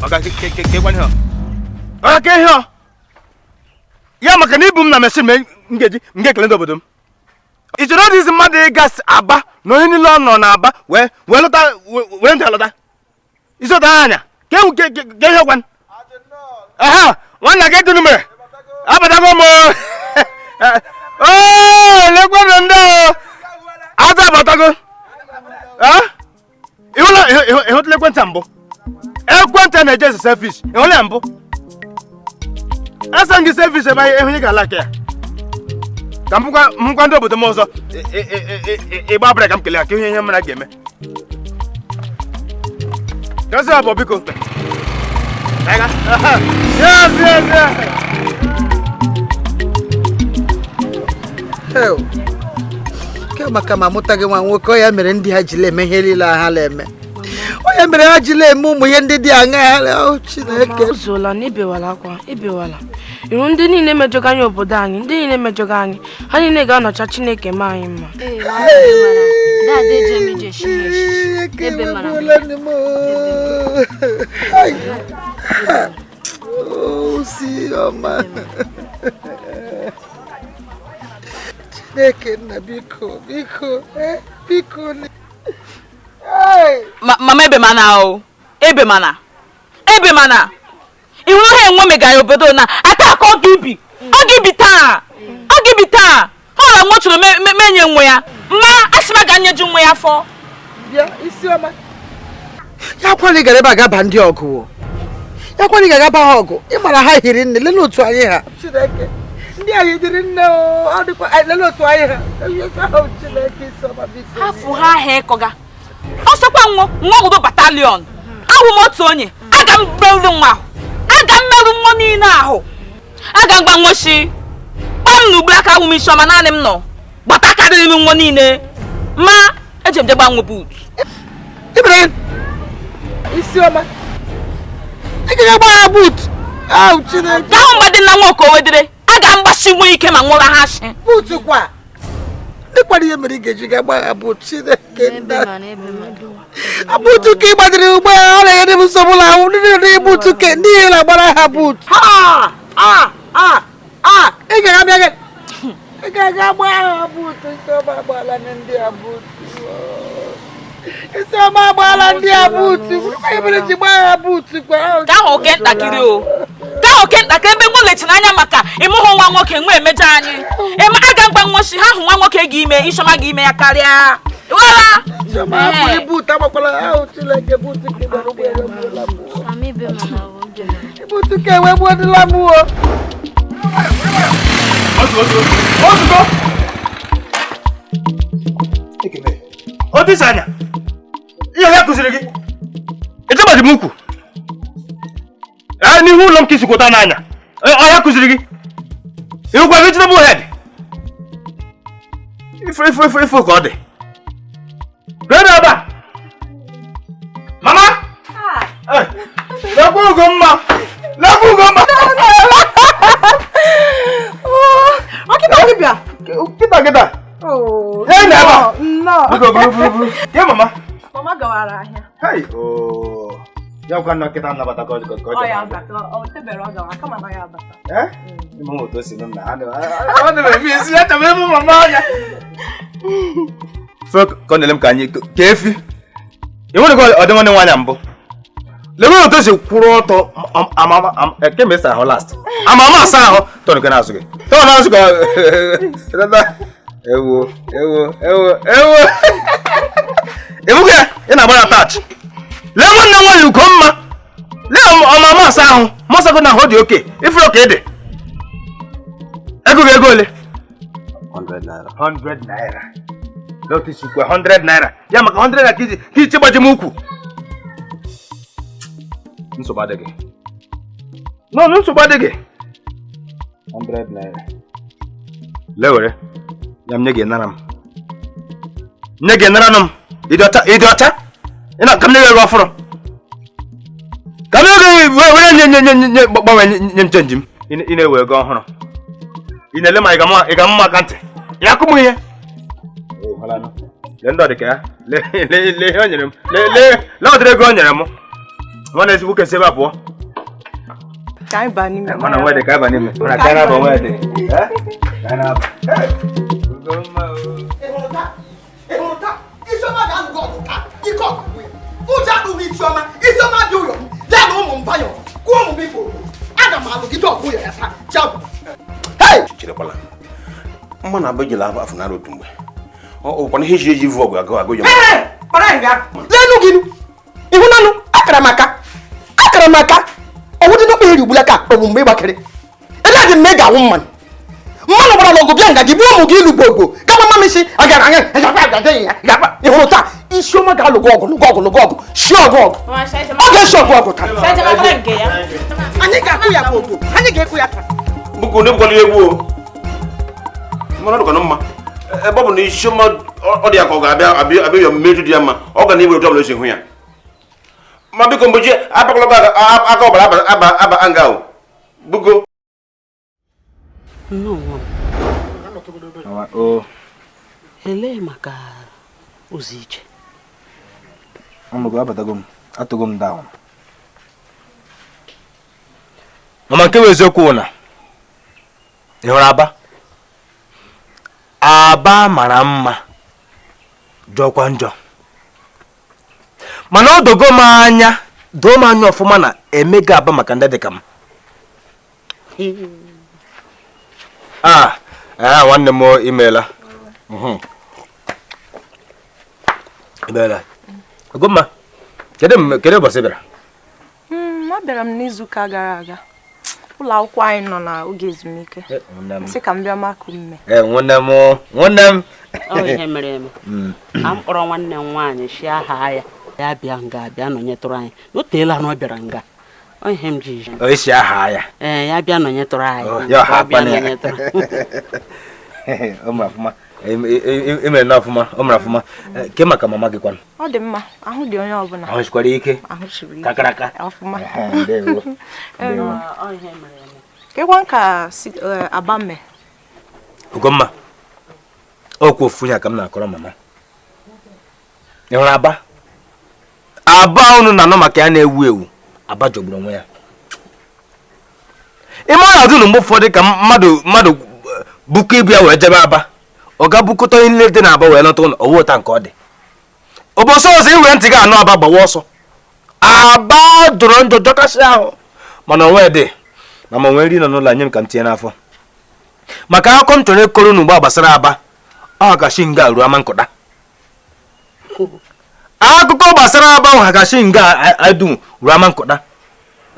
Ọga kekwa ihe ọ ka ihe ọ ya maka na ibu m na machine m ga-eji m ga-ekele ndị obodo m. Ị chere ọ dịzi mmadụ ịga Aba na onye niile ọ nọ n'Aba wee wee lọta were ntị alọta isi ụta anya ka ewu ke ihe gwan aha nwanna gị dunu mere abatago m oo lekwanụ ndị aja abatago. Ịhụtụla ekwentị a mbụ? Ekwentị a na-eje ese selfies, ịhụla ya mbụ? Ese gị selfies ebe ịhụ ị ga-ala aka ya ka m hụkwa ndị obodo m ọzọ ịgba bụra ka m kelee ya ka ihe ihe mara ga-eme. Gazi abụọ biko. Yes, yes, yes. Ke maka ma amụtaghị nwa nwoke, ọ ya mere ndị ha jiri eme ihe niile ha na-eme, ọ ya mere ha jiri eme ụmụ ihe ndị dị aṅa ha. Chineke zuola na ebewala akwa, ebewala. Iwu ndị niile mejọga anyị obodo anyị, ndị niile mejọga anyị, ha niile ga-anọcha. Chineke mee anyị mma. Chineke nna biko biko biko. Mama ebe mana o ebe mana ebe mana iwu ha enwe megara obodo na ata ka ọ ga-ebi ọ ga-ebi taa ọ ga-ebi taa ọ na nwa chọrọ menye nwe ya mma asịma ga nyeju nwe ya afọ. Bịa Isioma ya kwala ị gara ebe a gaba ndị ọgụ, ya kwala ị ga-agaba ha ọgụ, ị mara ha hiri nne. Lelee otu anyị ha, Chineke ndị anyị dịrị nne o, ọ dịkwa lelee otu anyị ha. Chineke Isioma biko hafụ ha ahụ ịkọga ọsọkwa nwa nwa obodo batalion ahụ m otu onye aga m merụ nwa ahụ, aga m merụ nwa niile ahụ, aga m gba nwoshi kpam na ugbu aka ahụ m Isioma naanị m nọ gbata karịrị m nwa niile ma eji m je gbanwe buut. Isioma ị ga-agba ha buut ahụ Chineke ahụ mgbe dị na nwa oke owedere aga m gbasi nwe ike ma nwụra ha shi buut kwa ndị kwara ihe mere ị ga-eji ga gba ha buut. Chineke nna buutu ka ị gbadiri ugbo ya ọ na-enye m nsogbu na ahụ ndị na-enye buutu ke ndị ihe na-agbara ha buut. Ị ga-abịa gị ị ga-aga gba ha buutu. Isioma agbaala ndị a buutu, Isioma agbaala ndị a buutu, ihe mere ji gbaa ha buutu kwa ka ahụ oke ntakịrị o ka ahụ oke ntakịrị ebe nwa lechiri anya maka ịmụhụ nwa nwoke nwa emejọ anyị aga mgba nwochi ha hụ nwa nwoke gị ime Isioma gị ime ya karịa. Buutu ka ewe gbuodila m o. Ozugbo otu anya ihe ya kụziri gị ejebaji m ukwu n'ihu ụlọ m ka isi kwụta n'anya ọ ya kụziri gị ịhụkwa vegetable head ifo ifo ifo ifo ka ọ dị ebe ebe a mama lekwa ugo mma lekwa ugo mma kịta kịta. Hey, never. No. Biko, buru, buru, buru. Ye mama. Mama gawara ahịa. Hey. Oh. Ya kwa na kịta nnabata ka ọ ka ọ ya abata. Ọ tebere ọ gawara kama na ya abata. Eh? Ịma otu o si nọ na ọ dị m eme isi ya chọrọ ịmụ mama anya. So ka ọ na-ele m ka anyị ka efi. Ị nwere ka ọ dị nwanne nwaanyị mbụ. Lewe otu o si kwụrụ ọtọ amama kemgbe ịsa ahụ last. Amama asa ahụ tọnụ ke na-azụ gị. Tọnụ na-azụ ka ewo ewo ewo ewo ebuka ị na-agba na tach. Lee nwanne nwaanyị Ugomma lee ọmama asa ahụ masago na ahụ dị oke ifuru ka ị dị ego gị ego ole 100 naira 100 naira notice ukwe 100 naira ya maka 100 naira ka iji gbaji m ukwu nsogbu adịghị no nsogbu adịghị 100 naira lee were ya m nye gị nara m nye gị nara m ịdị ọcha ịdị ọcha ị na ka m nye gị ego ọfụrụ ka m nye gị were nye nye nye nye gbanwee nye m chenji m ị na-ewe ego ọhụrụ ị na-ele ma ị ga mma aka ntị ya kụ m ihe lee ndị ọdịka ya lee lee ihe o nyere m lee lee lee ọdịrị ego o nyere m Mama na-ezigbo kesi ebe a pụọ. Ka anyị baa n'ime. Mana nwa dị ka anyị baa n'ime. Mana ka anyị na-aba nwa dị. Eh? Ka anyị na-aba. Hey! Ugomma o. Ị hụrụ taa? Isiọma ga-alụ ọgụ taa. Ike ọgụ ya. Ụjọ adụghị Isiọma. Isiọma dị ụyọ m. Ya na ụmụ m bayọ. Kwuo ụmụ m ife okwu. Aga m alụgide ọgụ ya taa. Chabụ. Hey! Cherekwala. Mma na abụ ejila afọ narị otu mgbe. Ọ bụkwa ihe eji eji vu ọgụ agụ agụ ya. Ee! Kpara anyị gaa. Leenụ gị nụ. Ịhụnanụ, akara m aka. Akara m aka. Ọwụdị n'okpere eri ugbula ka ọ bụ mgbe ị gbakere. Ele dị mma ị ga-awụ mmanụ. Mmanụ gbara n'ọgụ bịa nga gị gbuo ụmụ gị ilu gbogbo. Gama mama isi agara anya gakwa agaga ya gakwa. Ị hụrụ taa Isiọma ga-alụgụ ọgụ lụgụ ọgụ lụgụ ọgụ shi ọgụ ọgụ. Ọ ga-esi ọgụ ọgụ taa. Anyị ga-akụ ya gbogbo. Anyị ga-ekụ ya taa. Bụkwa onye bụkwala egwu o. Mana ọ dịkwa mma. Ebe ọ bụ na Isiọma ọ dị ya ka ọ ga-abịa abịa abịa ya mmeju dị ya mma, ọ ga na iwere otu ọbụla o si hụ ya. Ma biko mgbe chi abakwala aka ọbara aba aba aba nga o. Bugo. Nnọọ. Mama, o. Elee maka ụzọ ije? Ọmụgwọ abatago m. Atụgo m down. Mama, nke bụ eziokwu na ị hụrụ Aba? Aba mara mma jọkwa njọ, mana ọ dogo m anya doo m anya ọfụma na emego Aba maka ndị dịka m. Ah, nwanne m imeela. Imeela. Ugomma, kedu ụbọchị ị bịara? Abịara m n'izuụka gara aga. Ụlọ akwụkwọ anyị nọ n'oge ezumike. Sị ka m bịa maka ume. Nwanne m, nwanne m. Ọ ihe mere eme. A m kpọrọ nwanne m nwaanyị shi aha ya. Ya bịa nga bịa nọnyetụrụ anyị. O teela na ọ bịara nga. Ọ ihe m ji. O isi aha ya. Ee, ya bịa nọnyetụrụ anyị. Ya ha akpa ya. O mara ọfụma. Emere na ọfụma, o mara ọfụma. Ke maka mama gị kwanụ? Ọ dị mma, ahụ dị onye ọbụla. Ahụ sikwara ike. Ahụ siri ike. Kakaraka. Ọfụma. Ndewo. Ndewo. Ọ ihe mere eme. Kekwa ka Aba mee? Ugomma, okwu ofu ya ka m na-akọrọ mama. Ị hụrụ Aba? Aba unu na-anọ maka ya na-ewu ewu. Aba jọgburu onwe ya. Ị mara adụ na mgbe ụfọdụ ka mmadụ bukọ ibu ya wee jebe Aba. Ọ ga bukọta ihe niile dị n'Aba wee lọta ụlọ, ọwụ ụta nke ọ dị. Ụbọchị ọzọ i were ntị gị anụ Aba gbawa ọsọ. Aba jọrọ njọ jọkasị ahụ. Mana onwe dị. Mama nwee nri nọ n'ụlọ nye m ka m tinye n'afọ. Maka akụkọ m chọrọ ịkọrọ unu ugbu a gbasara Aba, ọ ka shi nga ruo ama nkụda. Akụkọ gbasara Aba ahụ ka shi nga adum ruo ama nkụda.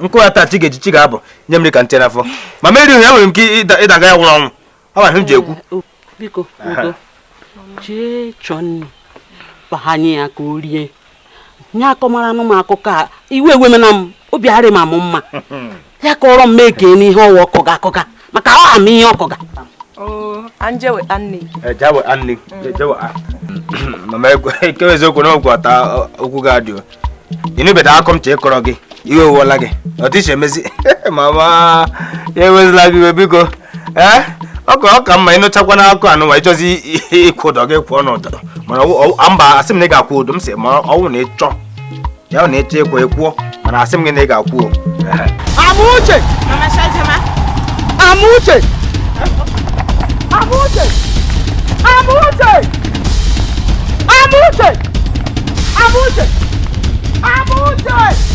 Nkụ ya taa chi ga-eji chi ga-abụ nye m nri ka m tinye n'afọ. Mama erighị ya, nwere m ike ịdaga ya nwụrụ ọnwụ. Ọ bụ ihe m ji ekwu. Biko, Ugo, jee chọọ nnu bahanye ya ka o rie. Nye akọmara anụ m akụkọ a, iwe ewemena m, obi arị m amụ mma. Ya kọrọ m eke n'ihe ọwa ọkọga akọga, maka ọ ama ihe ọkọga. Jawe anne, jawe a. Mama eke eziokwu na okwu ata okwu gị adịo. Ịnụbeda akọ m chee kọrọ gị, iwe ewuola gị. Ọ dịghị emezi. Mama, ya ewezila gị iwe biko. Ee? Ọ ka mma ịnụchakwa n'akụ anụ ma ịchọzi ịkwụ ụdọ gị kwụọ n'ụdọ. Mana mba, asị m na ị ga-akwụ ụdọ m sị ma ọwụ na ịchọ. Ya na ịchọ ịkwụ ịkwụọ, mana asị m gị na ị ga-akwụ o. Amuche! Mama Shajema. Amuche! Amuche! Amuche! Amuche! Amuche! Amuche!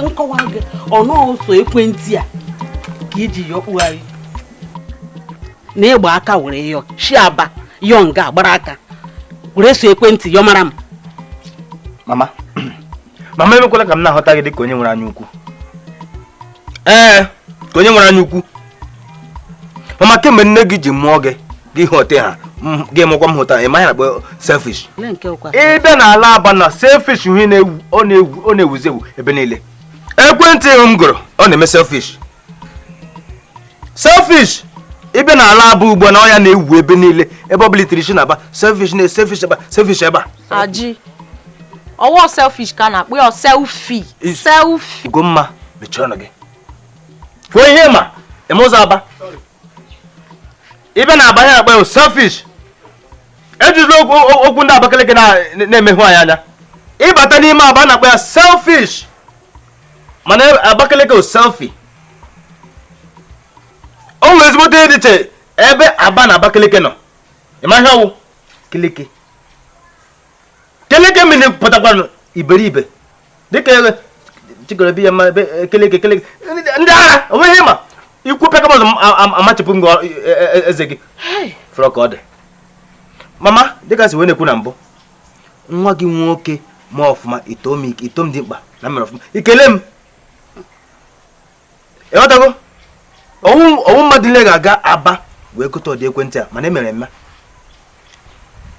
Nkọwa gị ọnụ ụsọ ekwentị a ka iji yọkpugharị na ịgba aka were yọ shi Aba yọ nga gbara aka were so ekwentị yọ mara m. Mama, Mama, emekwala ka m na-ahụta gị dịka onye nwere anya ukwu. Ee, ka onye nwere anya ukwu. Mama, kemgbe nne gị ji mụọ gị, gị hụta ha, gị mụkwa m hụta, ị maghị na-akpọ selfish. Ị bịa n'ala Aba na selfish ihe na-ewu, ọ na-ewu, ọ na-ewuzi ewu ebe niile. Ekwentị m gụrụ, ọ na-eme selfish. Selfish! Ịbịa n'ala Aba ugbu a na ọ ya na-ewu ebe niile, ebe ọ bụla itiri isi na-aba, selfish na selfish ebe a, selfish ebe a. Aji, ọwọ́ selfish ka a na-akpọ ya, selfie, selfie. Ugomma, mechie ọnụ gị. Kwuo ihe ma eme ụzọ Aba. Ịbịa na Aba ya akpa ya selfish. Ejizila okwu ndị Abakaliki na-emehụ anyị anya. Ịbata n'ime Aba na-akpọ ya selfish. Mana Abakaliki bụ selfie. O nwere ezigbote ihe dị iche ebe Aba na Abakaliki nọ. Ị ma ihe ọwụ? Keleke. Keleke mmiri pụtakwara iberibe. Dịka ebe chikọrọ ya ma ebe keleke keleke ndị agha onweghị ma ikwu pekabọzụ amachipụ ngọ eze gị fọrọ ka ọ dị. Mama, dịka si wee na-ekwu na mbụ, nwa gị nwoke ma ọfụma ito m ito m dị mkpa na mere ọfụma ikele m. Ịghọtago? Ọwụ mmadụ niile ga-aga Aba wee gote ụdị ekwentị a, mana emere mma.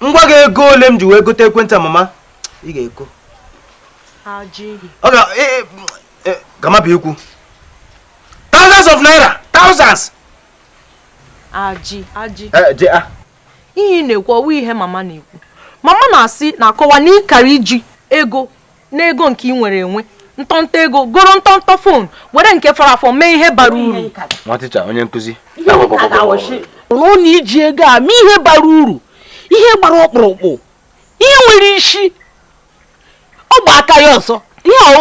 Ngwa gị, ego ole m ji wee gote ekwentị a, mama, ị ga-eko. Aji. Ọ ga ka mapụ ikwu thousands of naira, thousands. Aji, Aji. Je a. Ihe ị na-ekwu ọwụ ihe mama na-ekwu. Mama na-asị na-akọwa na ịkara iji ego n'ego nke ị nwere enwe ntọntọ ego goro ntọntọ phone were nke fọrọ afọ mee ihe bara uru. Nwa ticha, onye nkụzi. Ụnụ na iji ego a mee ihe bara uru, ihe gbara ọkpụrụkpụ, ihe nwere isi. Ọ gba aka ya ọzọ ihe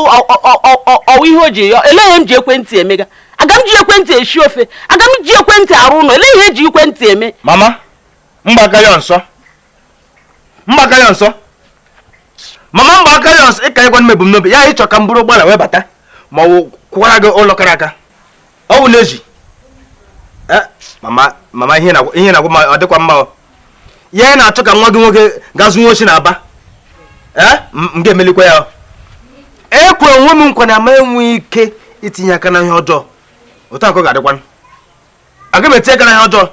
ọwụ ihe o ji yọ. Elee ihe m ji ekwentị emega? Aga m ji ekwentị esi ofe? Aga m ji ekwentị arụ ụlọ? Elee ihe eji ekwentị eme? Mama, mgbaka ya nsọ, mgbaka ya nsọ, mama, mgbaka ya nsọ. Ịka ịgwa m ebumnobi ya, ịchọ ka m bụrụ ụgbọala wee bata ma ọ bụ kwụkwara gị ụlọ kara aka. Ọ bụ n'eji. Mama, mama, ihe na ihe na-agwa m ọ dịkwa mma o. Ya na-achọ ka nwa gị nwoke gaa zụnye ochi na Aba. Ee, m ga-emelikwa ya o. Ekwere onwe m nkwa na ama enwe ike itinye aka na ihe ọjọọ. Otu akọ ga-adịkwanụ, aga m etinye aka na ihe ọjọọ.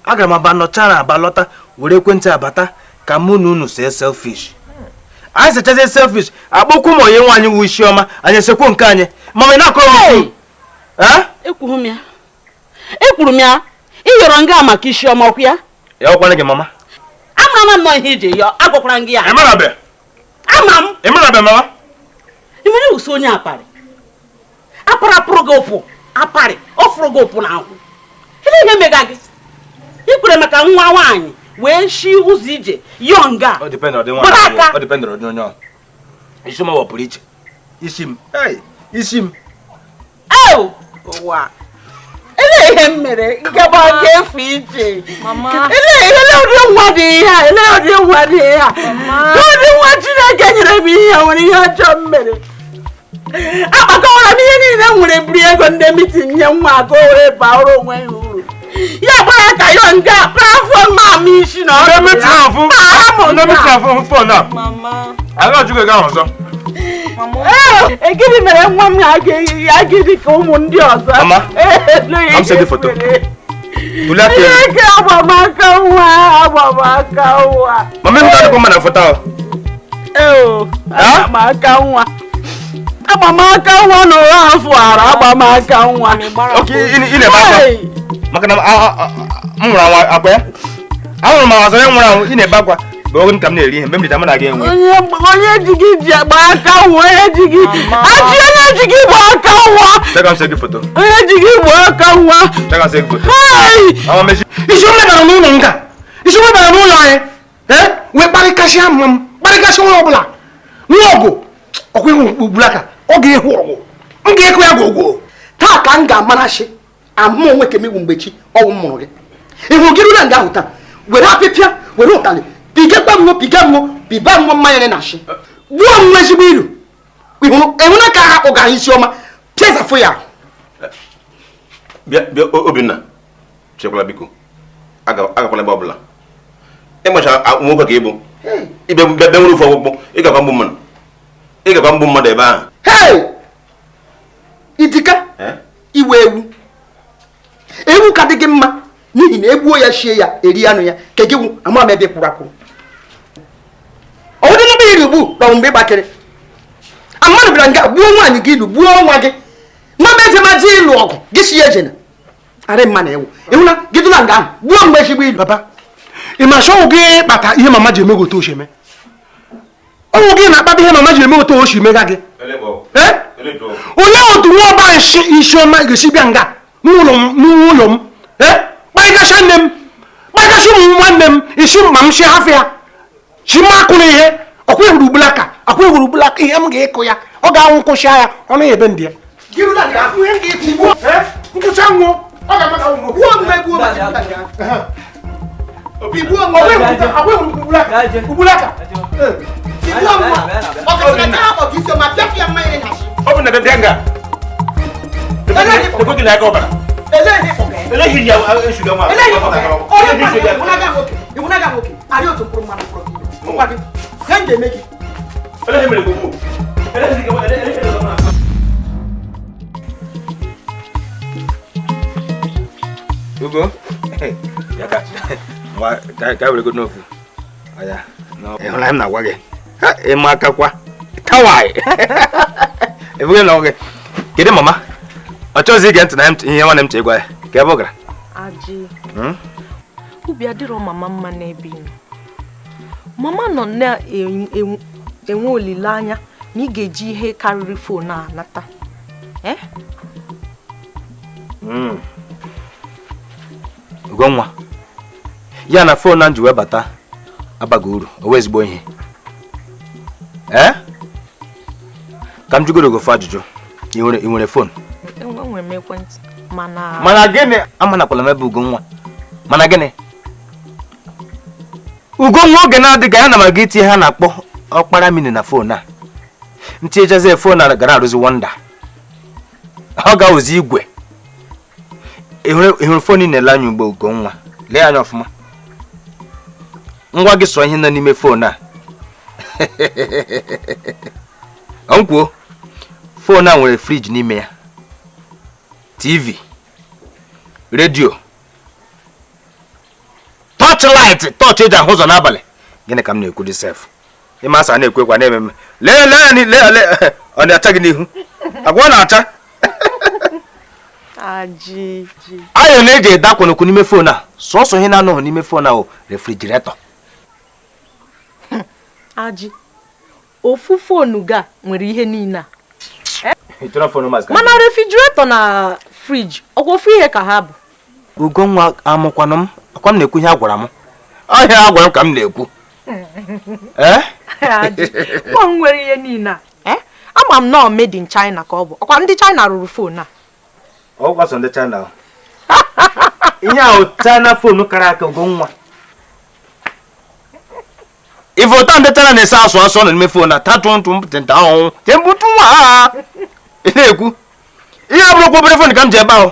Aga m aba nọcha na Aba lọta were ekwentị abata ka mụ na unu see selfish. Anyị sechazie selfish, akpọkwu m onye nwaanyị wu isi ọma, anyị esekwu nke anyị. Mama, ị na-akọrọ m okwu? Eh? Ekwuru m ya, ekwuru m ya. Ịyọrọ nga maka isi ọma ọkụ ya. Ya ọkwana gị, mama. Amara m nọ ihe iji yọọ, agwakwara m gị ya. Ịmarabe. Ama m. Ịmarabe, mama. Ị nwere uso onye aparị, apara apụrụ gị ụpụ, aparị ọ fụrụ gị ụpụ n'ahụ. Kedu ihe mega gị ikwere maka nwa nwaanyị wee shi ụzọ ije yọọ nga? Ọ depend ọdị Gbara nwaanyị. aka. Ọ depend ọdị onye ọ. Isi m wapụrụ iche. Isi m. Hey, isi m. Ew! Ụwa, elee ihe m mere nke bụ aka efu iche? Mama. Elee ụdị nwa dị ihe a? Elee ụdị nwa dị ihe a? Ụdị nwa Chineke nyere m ihe a nwere ihe ọjọọ m mere? Akpakọwara m ihe niile m nwere, buru ego ndị meeting nye nwa ka o were baara onwe ya uru. Ya gbara ka yo nga prafọ mama isi na Ndị ọrụ meeting ahụ. Kpara m. Ndị meeting ahụ phone a. Mama. Aga ajụ gị ego ahụ ọzọ. Mama. Ee, gịnị mere nwa m aga dị ka ụmụ ndị ọzọ? Mama, Ee, lee ka m see gị foto. mere. Tụlee aka elu. Chineke, agbamaka nwa, agbamaka nwa. Mama, ịhụta dịkwa mma na foto ahụ. Eo, agbamaka nwa, agbamaka nwa na ụra afọ ara, agbamaka nwa. Ok, ị na-ebe akwa maka na m nwụrụ anwụ akwa ya. Ahụrụ m azụ onye nwụrụ anwụ. Ị na-ebe akwa bụ oge ka m na-eri ihe mgbe m richara mụ na gị enwe. Onye onye ji gị ji agba aka nwa, onye ji gị ajị, onye ji gị gba aka nwa. Cheka m see gị foto. Onye ji gị gba aka nwa. Cheka m see gị foto. Hey! Mama, mechi. Isi onwe bara n'ụlọ nga, isi onwe bara n'ụlọ anyị, ee, wee kparịkasịa mma m, kparịkasịa onye ọbụla nwa ọgụ ọkwa ihu ugburu aka. Ọ ga-ehu ọgụ, m ga-ekụ ya gwogwo. Taa ka m ga-amarasị amụ onwe ka emewu mgbe chi ọnwụ m mụrụ gị. Ị hụrụ gị ruru nga ahụ taa, were apịpịa, were ụtalị pigekwa m, piga m, piba m mmanya na ashị gbuo m ezigbo ilu. Ị hụrụ enwere ka ha ụgara isi ọma pịazafụ ya. Bịa, bịa, Obinna, chekwala biko. Agakwala ebe ọbụla. Ịmacha nwoke ka ịbụ ịbịa bịa bịa nwere ofe ọkpụkpụ, ị ga-agba mgbu mmanụ. Ị gakwa mgbu mmadụ ebe ahụ. Hey! Idika iwe ewu ewu ka dị gị mma n'ihi na egbuo ya shie ya eri anụ ya ka gị wụ ama m ebe kwụrụ akwụrụ ọ wụdị mgbe iri ugbu na mgbe ịgbakịrị mmadụ bịara nga gbuo nwaanyị gị ilu gbuo nwa gị nwa m eje ma ji ịlụ ọgụ gị si ya ejena arị mma na ewu ịhụna gị dụla nga ahụ gbuo mgbe ezigbo ilu. Papa, ị ma achọghị gị kpata ihe mama ji eme gị otu o si eme? Ọnwụ gị na-akpata ihe mama ji eme otu o si mega gị. Onye otu nwa ọba Isioma ga-esi bịa nga n'ụlọ m kparịgasị nne m kparịgasị ụmụ nwanne m isi ma m si hafụ ya si m akụ na ihe ọkwa ịhụrụ ugbulaka akwa ịhụrụ ugbulaka ihe m ga-ịkụ ya ọ ga-anwụ nkwụsị ya ọnụ ya ebe ndị ya nkwụsị anwụ ọ ga-amaka ụmụ Ọ bụ na bịa nga ekwe gị na aka ọbara eleghị ya eshuga nwa eleghị mere gbogbo eleghị nwa. Ugo ka were go n'ofu aya ịhụla m na-agwa gị ịma aka kwa tawai ebughị na oge kedu mama ọ chọghịzi ige ntị na ihe nwanne m chọ ịgwa ya ka ebe ọ gara. Aji ubi adịrọ mama mma n'ebe ị nọ. Mama nọ na-enwe olileanya na ị ga-eji ihe karịrị fon a nata. Ugonwa ya na fon na nji wee bata abaghị uru o wee ezigbo ihe. Ka m jụgoro gị ofu ajụjụ, ị nwere fon? Enwere m ekwentị mana mana gịnị amanakwala m ebe Ugonwa mana gịnị Ugonwa oge na-adịghị anya na ma gị itinye ha na-akpọ ọkpara mini na fon a ntinyechazie fon a gara arụzi wonda ọ ga-ozi igwe. Ị hụrụ fon ị na-ele anya ugbo Ugonwa lee anya ọfụma ngwa gị sọ ihe nọ n'ime fon a ọnkwuo fon a nwere friji n'ime ya, TV, redio, tọchị tọchị eji ahụ ụzọ n'abalị. Gịnị ka m na-ekwu dị sef? Ịma asa na-ekwu ekwa na-eme eme. Lee lee lee lee ọ na-acha gị n'ihu agwa ọ na-acha. Ayọ na-eji ede akwanokwu n'ime fon a sọsọ ihe na-anọghị n'ime fon a bụ refrijiretọ. Aji ofu fonu ga nwere ihe niile a mana refrijiretọ na friji ọkwa ofu ihe ka ha bụ. Ugonwa amụkwanụ m akwa m na-ekwu ihe a gwara m ọhịa a gwara m ka m na-ekwu. Fon nwere ihe niile a ama m nọọ made in China ka ọ bụ ọkwa ndị China rụrụ fon a. Ọ sọ ndị China ihe ahụ China fon kara aka Ugonwa ife ụta ndị China na-ese asụ asụ nọ n'ime fon a tatụntụntụnta ọnwụ tembụtụ nwa ị na-ekwu ihe ọ bụrụkwa obere fon ka m ji ebe ahụ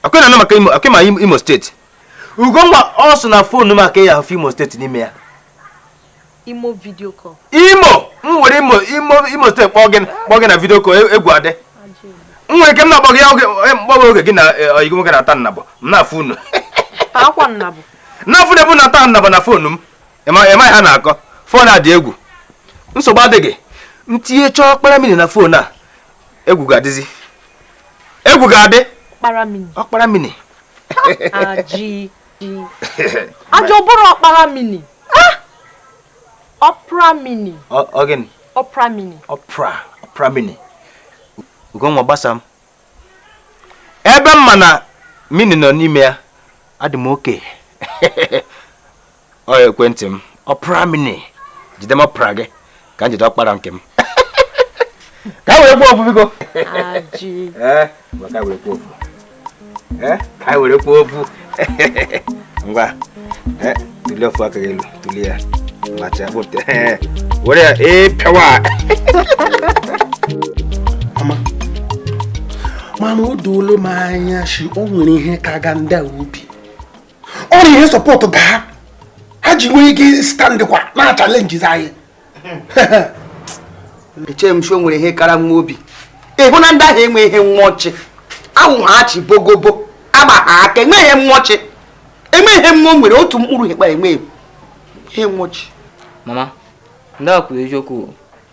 akwụ na maka Imo ma Imo steeti Ugonwa ọ sị na fon maka ya ahụ Imo steeti n'ime ya. Imo video call. Imo m were Imo Imo Imo steeti kpọọ gị na video call egwu adị m nwere ike m na-akpọ gị mkpọgị oge gị na oyigo nwoke na-ata nnabọ m na-afụ unu na-afụ na ebu na-ata nnabọ na fonu m ịmaghị ha na-akọ fon a dị egwu nsogbu adịghị m tinye chọọ ọkpara mini na fon a egwu ga-adịzi egwu ga-adị ọkpara mini ajọ bụrụ ọkpara mini ọpra mini ọ gịnị ọpra mini ọpra mini Ugonwa gbasa m ebe m ma na mini nọ n'ime ya adị m oke ọ ekwentị m ọpra mini jide m ọpra gị ka m jide ọkpara nke m ka were kwuo ofu biko ka were kwuo ofu ka were kwuo ofu ngwa tụlie ofu aka gị elu tụlie ya macha were ya ịpịawa. Mama o doola m anya shi o nwere ihe ka ga ndị a ubi ọ na ihe sọpọtụ gaa ha ji nwee ike standị kwa na chalenji anyị. Echeghị m si o nwere ihe kara nwa obi. Ị hụ na ndị ahụ enwe ihe nwa ọchị. Awụ ha achị bogobo. Agba ha aka enwe ihe nwa ọchị. Enwe ihe nwa o nwere otu mkpụrụ hekpa enwe. Ihe nwa ọchị. Mama, ndị a kwuru eziokwu.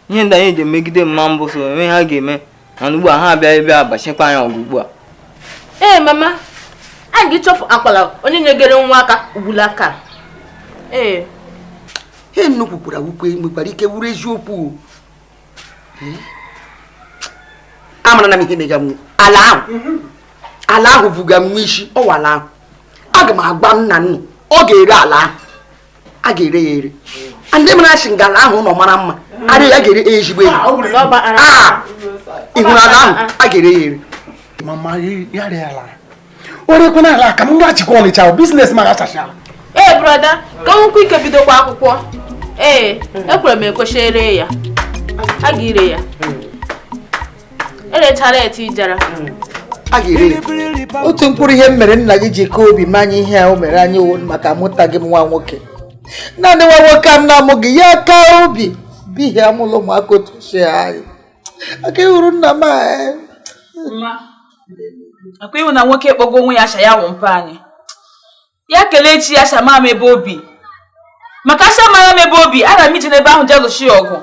Ihe ndị anyị ji emegide mma mbụ so enwe ha ga-eme mana ugbu a ha abịa ebe a bachikwa anyị ọgụ ugbu a. Ee mama, anyị ga-echọpụ akwala onye nyegere nwa aka ugbula aka. Ee. Ihe nnukwu kwuru awukwe nwekwara ike wuru eziokwu. Amara na m ihe mega m ala ahụ. Ala ahụ vuga m isi ọwa ala ahụ. Aga m agba nna nnu ọ ga-ere ala ahụ. A ga-ere ya ere. Ndị mara asị nga ala ahụ nọ mara mma. Arị ya ga-ere ezigbo ego. Ị hụrụ ala ahụ a ga-ere ya ere. Mama ya ree ala. O rekwana ala ka m gaghachikwa Ọnịcha biznes ma gachachala. Ee brọda, ka nwekwa ike bidokwa akwụkwọ. Ee, ekwere m ekwechi ere ya. A ga-ere ya. Erechara eti ijara. A ga-ere ya. Otu mkpụrụ ihe m mere nna gị ji kee obi manye ihe a o mere anyị owu maka amụtaghị m nwa nwoke. Naanị nwa nwoke a m na-amụghị ya ka obi bụ ihe amụla ụmụaka otu si anyị. Aka ịhụrụ nna m a. Akwa ịhụ na nwoke kpọgo onwe ya asha ya wụ mpa anyị. Ya kelee chi ya asha maa m ebe obi. Maka asha mara m ebe obi, aga m ije n'ebe ahụ jee lụchi ya ọgụ.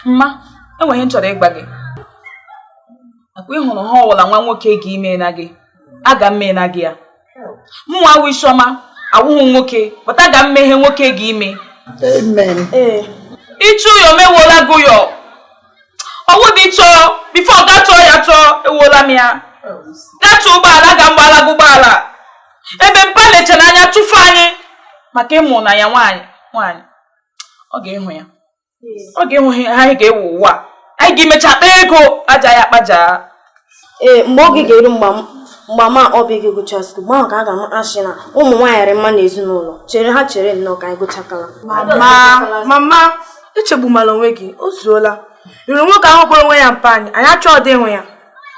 Mma, enweghị m chọrọ ịgba gị. Akwa ịhụrụ ha ọwụla nwa nwoke ga ime na gị, aga m mee na gị ya. Mụnwa awụ Isiọma, awụghị nwoke, pụta ga m meghe nwoke ga ime. Amen. Ịchụ ya omewuola gị ụyọ. Ọwụ dị chọọ, bifo ọ ga chọọ ya chọọ, ewuola m ya. Gaa chọọ ụgbọala, ga mgbala gị ụgbọala. Ebe mpa lechara anya chụfụ anyị maka ịmụ na ya nwaanyị nwaanyị. Ọ ga-ịhụ ya. Ọ ga-ịhụ ha anyị ga-ewu ụwa. Anyị ga-emecha kpaa ego aja ya kpaja. Ee, mgbe oge ga-eru mgbe ma ọbịa gị gụchaa skuul, mgbe ahụ ka a ga-ama ashị na ụmụ nwaanyị rị mma n'ezinụlọ. Chere ha chere nnọọ ka anyị gụchakala. Mama, echegbumala onwe gị, o zuola. Ịhụrụ nwoke ahụ kpọrọ onwe ya mpa anyị, anyị achọghị ịhụ ya.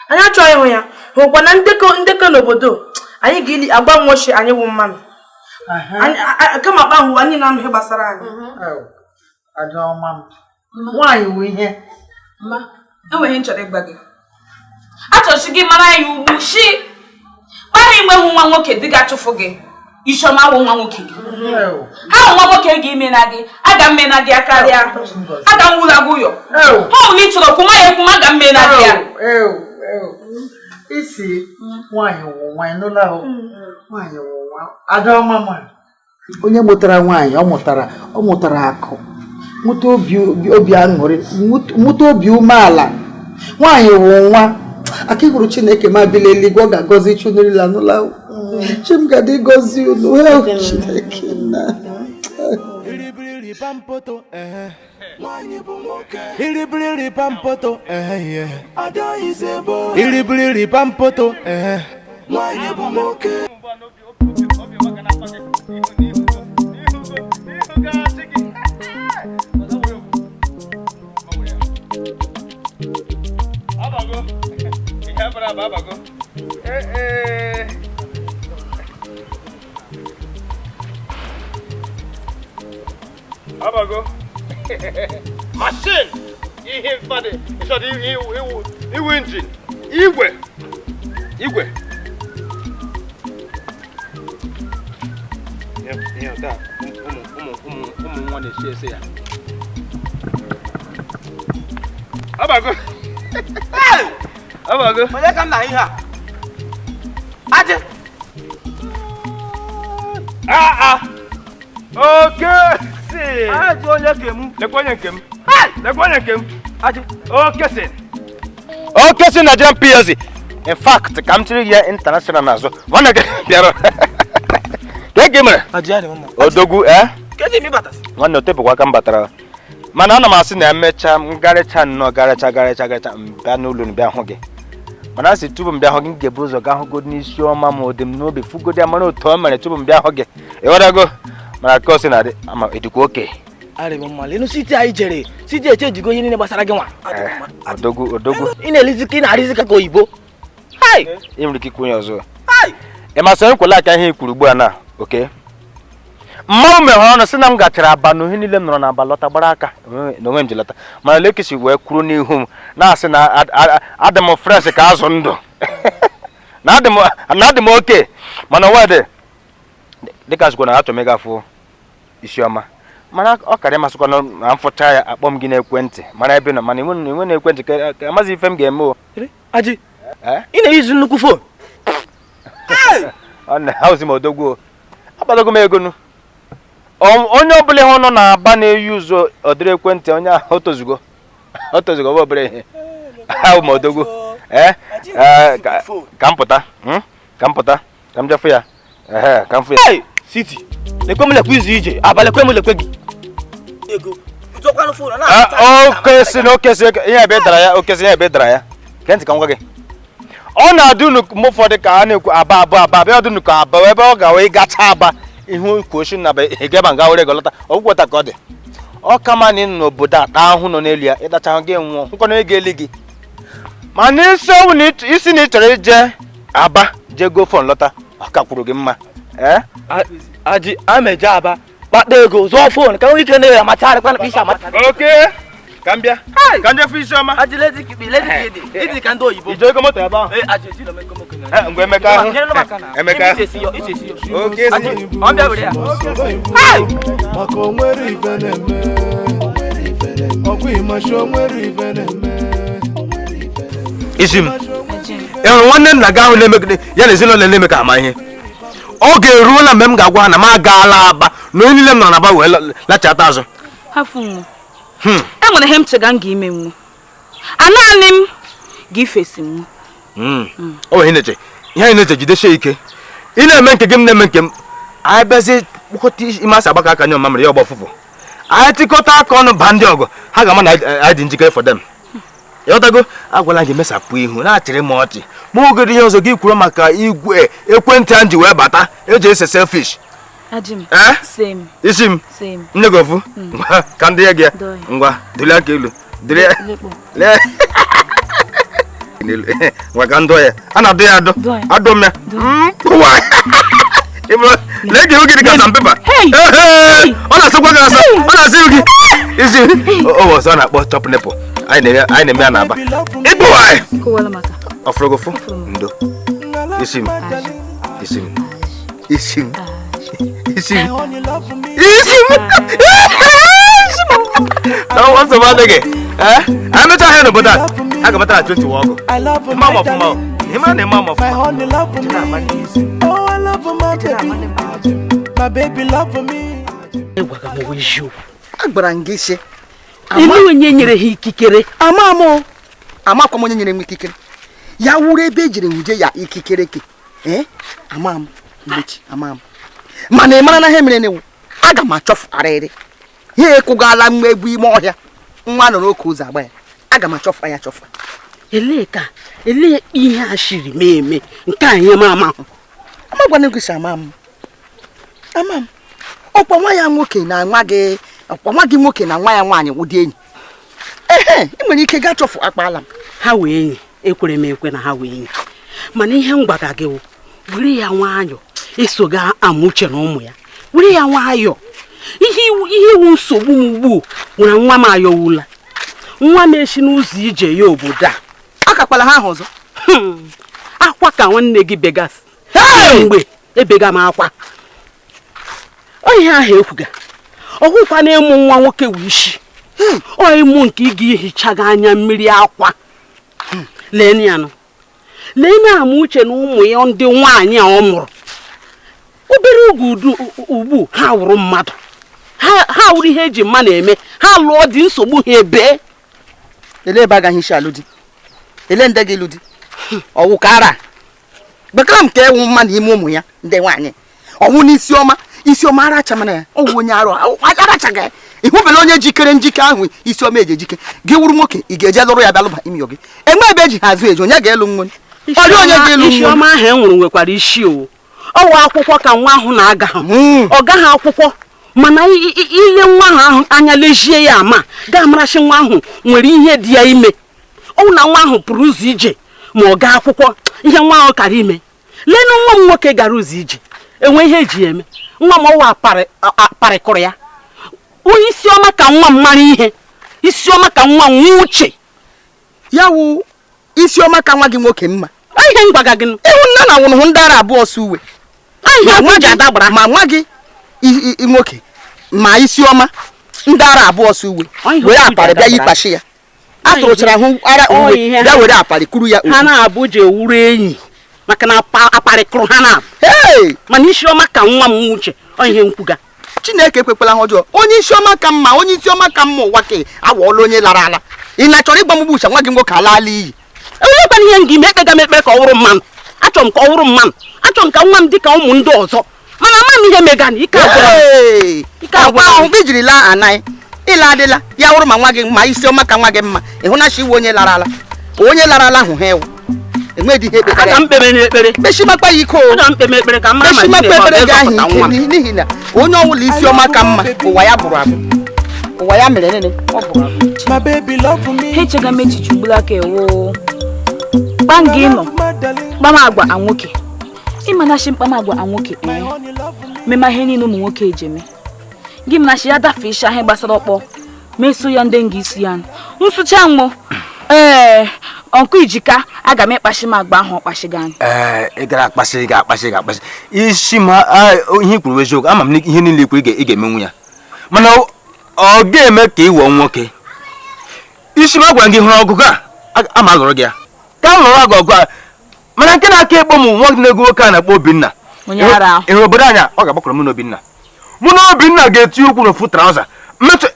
Anyị achọghị ịhụ ya. Hụkwa na ndekọ n'obodo, anyị ga-eli agba nwochi anyị wụ mmanụ. Kama akpa ahụ anyị na-anụ ihe gbasara anyị. Nwaanyị wụ ihe. Mma, enweghị m chọrọ ịgba gị. Achọchi gị mara ya ugbu shi. Kpara inwe nwa nwoke dị ga-achụfụ gị. Isiọma wụ nwa nwoke gị. Ha wụ nwa nwoke gị ime na gị, aga m mee na gị akarịa. Aga m wụla gị ụyọ. Ha wụ na ị chọrọ kwuma ya ekwuma, aga m mee na gị ya. Isi nwaanyị wụ nwaanyị n'ụlọ ahụ. Nwaanyị wụ nwa. Adaọma ma. Onye mụtara nwaanyị, ọ mụtara akụ. Mụta obi aṅụrị, mụta obi umeala. Nwaanyị wụ nwa. Aka ịhụrụ Chineke ma bila eluigwe, ọ ga-agọzi chunurila n'ụlọ ahụ. Chi m ga-adị gọzi unu. Chineke nna. Abago. Machine. Ihe mfade. Ịchọrọ iwu engine. Igwe. Igwe. Ihe taa ụmụ nwa na-esi ese ya. Abago. Abago. Onye ka m na ihe a? Ajị. Ah ah. Okay. Ajị onye nke m. Lekwa onye nke m. Lekwa onye nke m. Ajị. Okay sin. Okay sin Nigerian PLC. In fact, ka m chiri ya international n'azụ. Nwanne gị bịara. Ka gị mere? Ajị adị mma. Odogwu eh? Kedu ime batara? Nwanne o tepụkwa aka m batara. Mana ana m asị na emechaa m garịcha nnọọ garịcha garịcha garịcha m bịa n'ụlọ m bịa hụ gị. Mana asị tupu m bịa hụ gị m ga-ebu ụzọ gaa hụgodi n'isi ọma ma ọ dị m n'obi fugodi amara otu o mere tupu m bịa hụ gị. Ịghọtago? Mana ka o si na-adị ama ịdịkwa oke. Arị m mma, lenu siti anyị jere, siti echejigo ihe niile gbasara gị nwa. Odogwu, odogwu. Ị na-elizi ka ị na-arịzi ka oyibo. Hai! Ị nwere ike ikwu onye ọzọ. Ị masịrị nkwele aka ihe i kwuru ugbu a na, oke? Mmanwụ meghere ọnụ sị na m gachara Aba na ihe niile m nọrọ n'Aba lọta gbara aka na onwe m ji lọta, mana lekisi wee kwuru n'ihu m na-asị na adị m fresh ka azụ ndụ na adị m oke, mana wedị dịka sịkwa na achọrọ m ịgafụ Isiọma, mana ọ karịa masịkwa na mfụcha ya akpọ m gị n'ekwentị, mana ebe nọ mana enwe n'ekwentị ka amaghị ife m ga-eme o. Aji, ị na-eyuzu nnukwu fon? Ọ na-ahụzi m odogwu, akpatago m ego nu. Onye ọbụla ihe nọ n'Aba na-eyuzu ọdịrị ekwentị onye ahụ otozugo otozugo ọ obere ihe ahụ ma odogwu. Ka m pụta, ka m pụta, ka m jefu ya, ka m fụ ya. City, lekwe m lekwe izu ije, abalị lekwe m lekwe gị. Okesi na okesi ihe ebe dara ya, okesi ihe ebe dara ya. Kentị ka m gwa gị, ọ na-adị unu mgbe ụfọdụ ka a na-ekwu Aba Aba Aba, ebe ọ dị unu ka Aba ebe ọ ga-wee gacha Aba ihu kwuochi na ịgaba nga were ego lọta ọgwụgwọta ka ọ dị. Ọ kama na ị nọ n'obodo a taa ahụ nọ n'elu ya, ịtacha ahụ gị nwụọ nkwana ego eli gị. Mana isi ọnwụ na isi na ị chọrọ ije Aba jee go fon lọta, ọ kakwuru gị mma. Aji ameje Aba kpata ego zụọ fon ka nwee ike na-ere amacharịkwa na isi amata. Oke ka m bịa ka m jefu Isiọma. Aji lezi kikpi lezi kidi ịdị ka ndị oyibo. Ije ego moto ebe ahụ. Aji eji na meko moko na. Ngwa Emeka ahụ. Emeka. Oke si. Ọ bịa were ya. Maka o nwere ife na-eme. Ọkwa ịmachi o nwere ife na-eme. Isi m. Enwere nwanne nna gị ahụ na-emegide ya na ezinụlọ na-eme ka ama ihe. Oge eruola mgbe m ga-agwa ha na m agaala Aba na onye niile m nọ n'Aba wee lachata azụ. Hafụ nwa. Enwere ihe m chega m ga-ime nwu. Anaanị m ga-ifesi nwu. O nwere ihe na-eche. Ihe anyị na-eche jidesie ike. Ị na-eme nke gị m na-eme nke m. Anyị bịazie kpọkọta ime asị agbakọ aka nye ọma mere ya ọgba ọfụfụ. Anyị tịkọta aka ọnụ ba ndị ọgụ, ha ga-ama na anyị dị njikere for them. Ịghọtago? Agwala gị mesapụ ihu na-achịrị m ọchị. Ma oge ihe ọzọ gị kwuru maka igwe ekwentị a ji wee bata eji ese selfish. Isi m nne gị ofu ka ndị ya gị ngwa dịrị aka elu dịrị ngwa ka ndọ ya a na-adọ ya adọ adọ m ya mkpụwa lee gị ihu gị dị ka sandpaper. Ọ na-asịkwa gị asa, ọ na-asị ihu gị isi o ọzọ a na-akpọ chop nipple. Anyị na-eme ya n'Aba. Ịkpụwa ọfụrụgụfụ ndo isi m isi m isi m isi m isi m na nsogbu adịghị. Anyị mechaa ahịa n'obodo a, a ga-amata na 20 ọgụ. Ịma m ọfụma, ịma na ịma m ọfụma. Agwara m gị sị ele onye nyere ha ikikere. Ama m amakwa m onye nyere m ikikere. Ya wuru ebe ejiri nwuje ya ikikere ke. Ama m mgbechi ama m. Mana ị mara na ihe mere newu, aga m achọfụgharịrị. Ihe ekwugala m egwu ime ọhịa nwa nọ n'oke ụzọ agba ya, aga m achọfụ ya achọfụ. Elee ka elee ihe a shiri mee eme nke a ihe m ama. Amagwana gị sị ama m. Ama m. Ọkwa nwa ya nwoke na nwa gị, ọkwa nwa gị nwoke na nwa ya nwaanyị wụdị enyi. Ehe, ị nwere ike gaa chọfụ akpala m. Ha wee enyi, ekwere m ekwe na ha wee enyi. Mana ihe m gwara gị wụ were ya nwayọ eso ga Amuche na ụmụ ya. Were ya nwayọ. Ihe iwu nsogbu m ugbu nwere nwa m ayọwula. Nwa m esi n'ụzọ ije ya obodo a. Akakwala ha ahụ ọzọ. Akwa ka nwanne gị begasị. Mgbe ebega m akwa. Ihe ahụ ekwuga. Ọhụkwa na-ịmụ nwa nwoke wụ isi. Ọ ịmụ nke ị ga-ehichaga anya mmiri akwa. Lee ya nụ. Lee na Amuche na ụmụ ya ndị nwaanyị a ọ mụrụ. Obere oge ugbu ha wụrụ mmadụ. Ha wụrụ ihe eji mma na-eme. Ha lụọ dị nsogbu ha ebe. Ele ebe agaghị isi alụ di. Ele ndị gị lụ di. Ọwụ ka ara. Bekara m ka ewu mma na ime ụmụ ya ndị nwaanyị. Ọwụ n'Isiọma, Isiọma arachamana ya. Ọwụ onye arụ arachaghị. Ịhụbela onye jikere njike ahụ Isiọma eji ejike. Gị wụrụ nwoke ị ga-eje lụrụ ya bịa lụba ime gị. Enwe ebe eji ha azụ eji onye ga-elu nwa. Isiọma ahụ e nwụrụ nwekwara isi o. Ọwụ akwụkwọ ka nwa ahụ na-aga. Ọ gaghị akwụkwọ mana ile nwa ahụ anya lejie ya ama ga-amarasị nwa ahụ nwere ihe dị ya ime. Ọ na nwa ahụ pụrụ ụzọ ije ma ọ gaa akwụkwọ ihe nwa ahụ kara ime. Leenụ nwa m nwoke gara ụzọ ije enwe ihe eji eme. Nwa m ọwa aparịkụrụ ya. Onye Isiọma ka nwa m mara ihe. Isiọma ka nwa m nwee uche. Ya wụ Isiọma ka nwa gị nwoke mma. Ihe m gwaga gị. Ịhụ nna na nwụrụ ndị ara abụọ sụ uwe. Ihe ji ada gbara. Ma nwa gị nwoke ma Isiọma ndị ara abụọ sụ uwe. Were aparị bịa yikpashi ya. A tụrụchara hụ ara uwe bịa were aparị kuru ya. Ha na-abụ ji ewuru enyi. Maka na aparị kụrụ ha na. Mana Isiọma ka nwa m uche. Ọ ihe nkwuga. Chineke ekwekwala ha ọjọọ. Onye Isiọma ka mma, onye Isiọma ka mma ụwa ka awọọla onye lara ala. Ị na-achọrọ ịgba mgbu uche nwa gị nwoke alaala iyi. Enwekwana ihe m ga-eme ekpega m ekpere ka ọ wụrụ mmanụ. Achọrọ m ka ọ wụrụ mmanụ. Achọrọ m ka nwa m dị ka ụmụ ndị ọzọ. Mana ama m ihe megana ike agwụla. Ike agwụla. Ahụ mgbe ijiri laa anaghị. Ịla adịla ya wụrụ ma nwa gị ma Isiọma ka nwa gị mma. Ị hụ na chi iwe onye lara ala. Onye lara ala hụ ha ewu. Enweghị ihe ekpekara. Aga m kpebe n'ekpere. Kpechimakpa ya ike o. Aga m kpebe ekpere ka mara ma Chineke ọ ga-azọpụta nwa m. N'ihi na onye ọbụla Isiọma ka mma ụwa ya bụrụ abụ. Ụwa ya mere nene ọ bụrụ abụ. My baby love me. Ha echega m echiche ugbula aka ewo. Kpam gị nọ. Kpam agwa a nwoke. Ịmanachi mkpam agwa a nwoke ee. Mema ihe niile ụmụ nwoke eji eme. Gị manachi ya dafe isi ahụ gbasara ọkpọ. Meso ya ndị nga isi ya. Nsụcha nwụ. Ee, ọnkụ Ijika aga m ịkpachi m agba ahụ ọkpachi gị. Ee, ị gara akpachi, ị ga-akpachi, ị ga-akpachi. Isi m ihe kwuru eziokwu, ama m ihe niile kwuru ị ga-emenwu ya. Mana ọ ga-eme ka ị wụọ nwoke. Isi m agwara gị hụrụ ọgụgụ a, ama lụrụ gị ya. Ka m lụrụ agụ ọgụ a. Mana nke na-aka ekpo m nwa na-ego nwoke a na-akpọ Obinna. Ịhụrụ obodo anya, ọ ga-agbakọrọ mụ na Obinna. Mụ na Obinna ga-eti ụkwụ n'ofu traụza. Mmetụ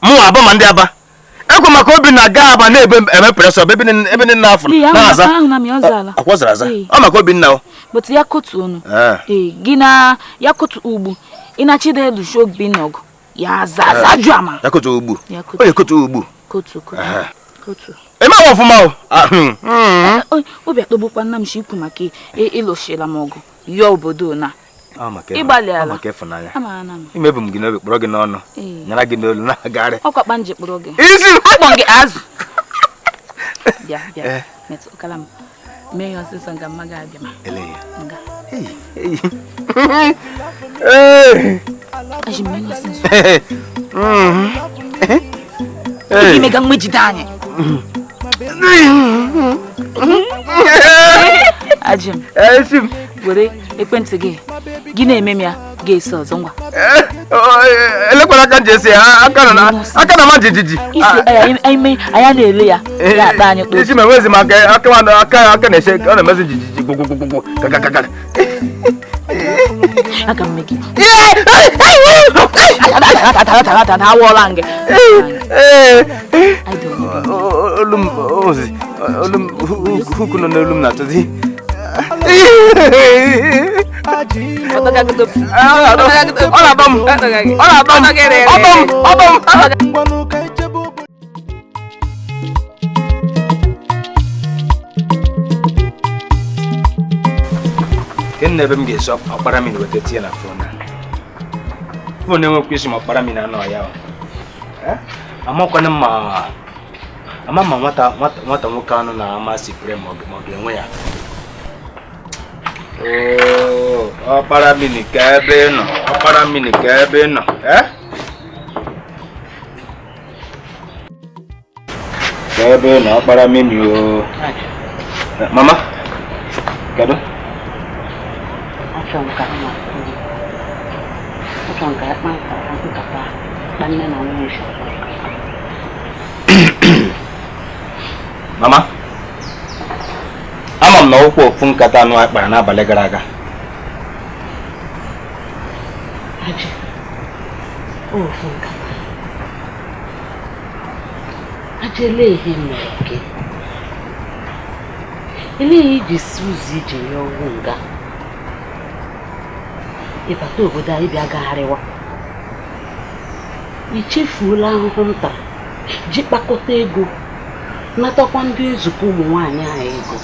mụ aba ma ndị aba. Ekwe maka Obinna gaa aba na-ebe eme presọ ebe ndị na-afụ na-aza. Akwa zara aza. Ọ maka Obinna o. But ya kotu onu. Ee, gị na ya kotu ugbu. Ị na-achide elushi Obinna ọgụ. Ya aza aza jụ ama. Ya kotu ugbu. Onye kotu ugbu. Kotu kotu. Kotu. Ị ma ọfụma o. Obi atọgbukwa nna m shi ikwu maka ịlụshila m ọgụ. Ya obodo na. Ịgbalị ala. Maka ịfụnanya. Imebu m gị n'obi kpọrọ gị n'ọnụ. Nyara gị n'olu na-agagharị. Ọkwa kpa nje kpọrọ gị. Isi akpọ gị azụ. Bịa bịa. Metụ ụkala m. Mee ya ọsịsọ nga mma ga-abịa ma. Ele ya. Nga. Ee. Aji mee ya ọsịsọ. Ee. Ime ga mmejide anyị. Aji m. Esi m. Were ekwentị gị. Gị na-eme m ya ga-esi ọzọ ngwa. Elekwala aka nji esi ya aka na ma jijiji. Isi anyị na-ele ya ya akpa anyị kpoo. Isi m enwezi m aka aka aka na-ese ọ na-emezi jijiji gwugwugwugwu gagagaga. Aka m gị. Awọla gị. Olu m ozi olu m huku nọ n'olu m na-atụzi. Ke ebe m ga-esi ọkpara mmiri weta tinye na fon a. Fon enwekwa isi ma ọkpara mmiri anọ ya. Amakwana ma ama ma nwata nwoke anụ na-amasị pre ma ọ ga-enwe ya. Oh, ọkpara mmiri ka ebe nọ, ọkpara mmiri ka ebe nọ, eh? Ka ebe nọ, ọkpara mmiri o. Mama, kedu? Achọrọ m ka akpa nkata kpa nne na nwunye. Mama, ama m na ụkwụ ofu nkata anụ anyị kpara n'abalị gara aga. Aji, ofu nkata. Aji, elee ihe mere gị? Elee ihe iji si ụzọ ije ya ọgwụ nga? Ịbata obodo anyị bịa gagharịwa. I chefuola ahụhụ m tara ji kpakọta ego natakwa ndị nzukọ ụmụ nwaanyị ahụ ego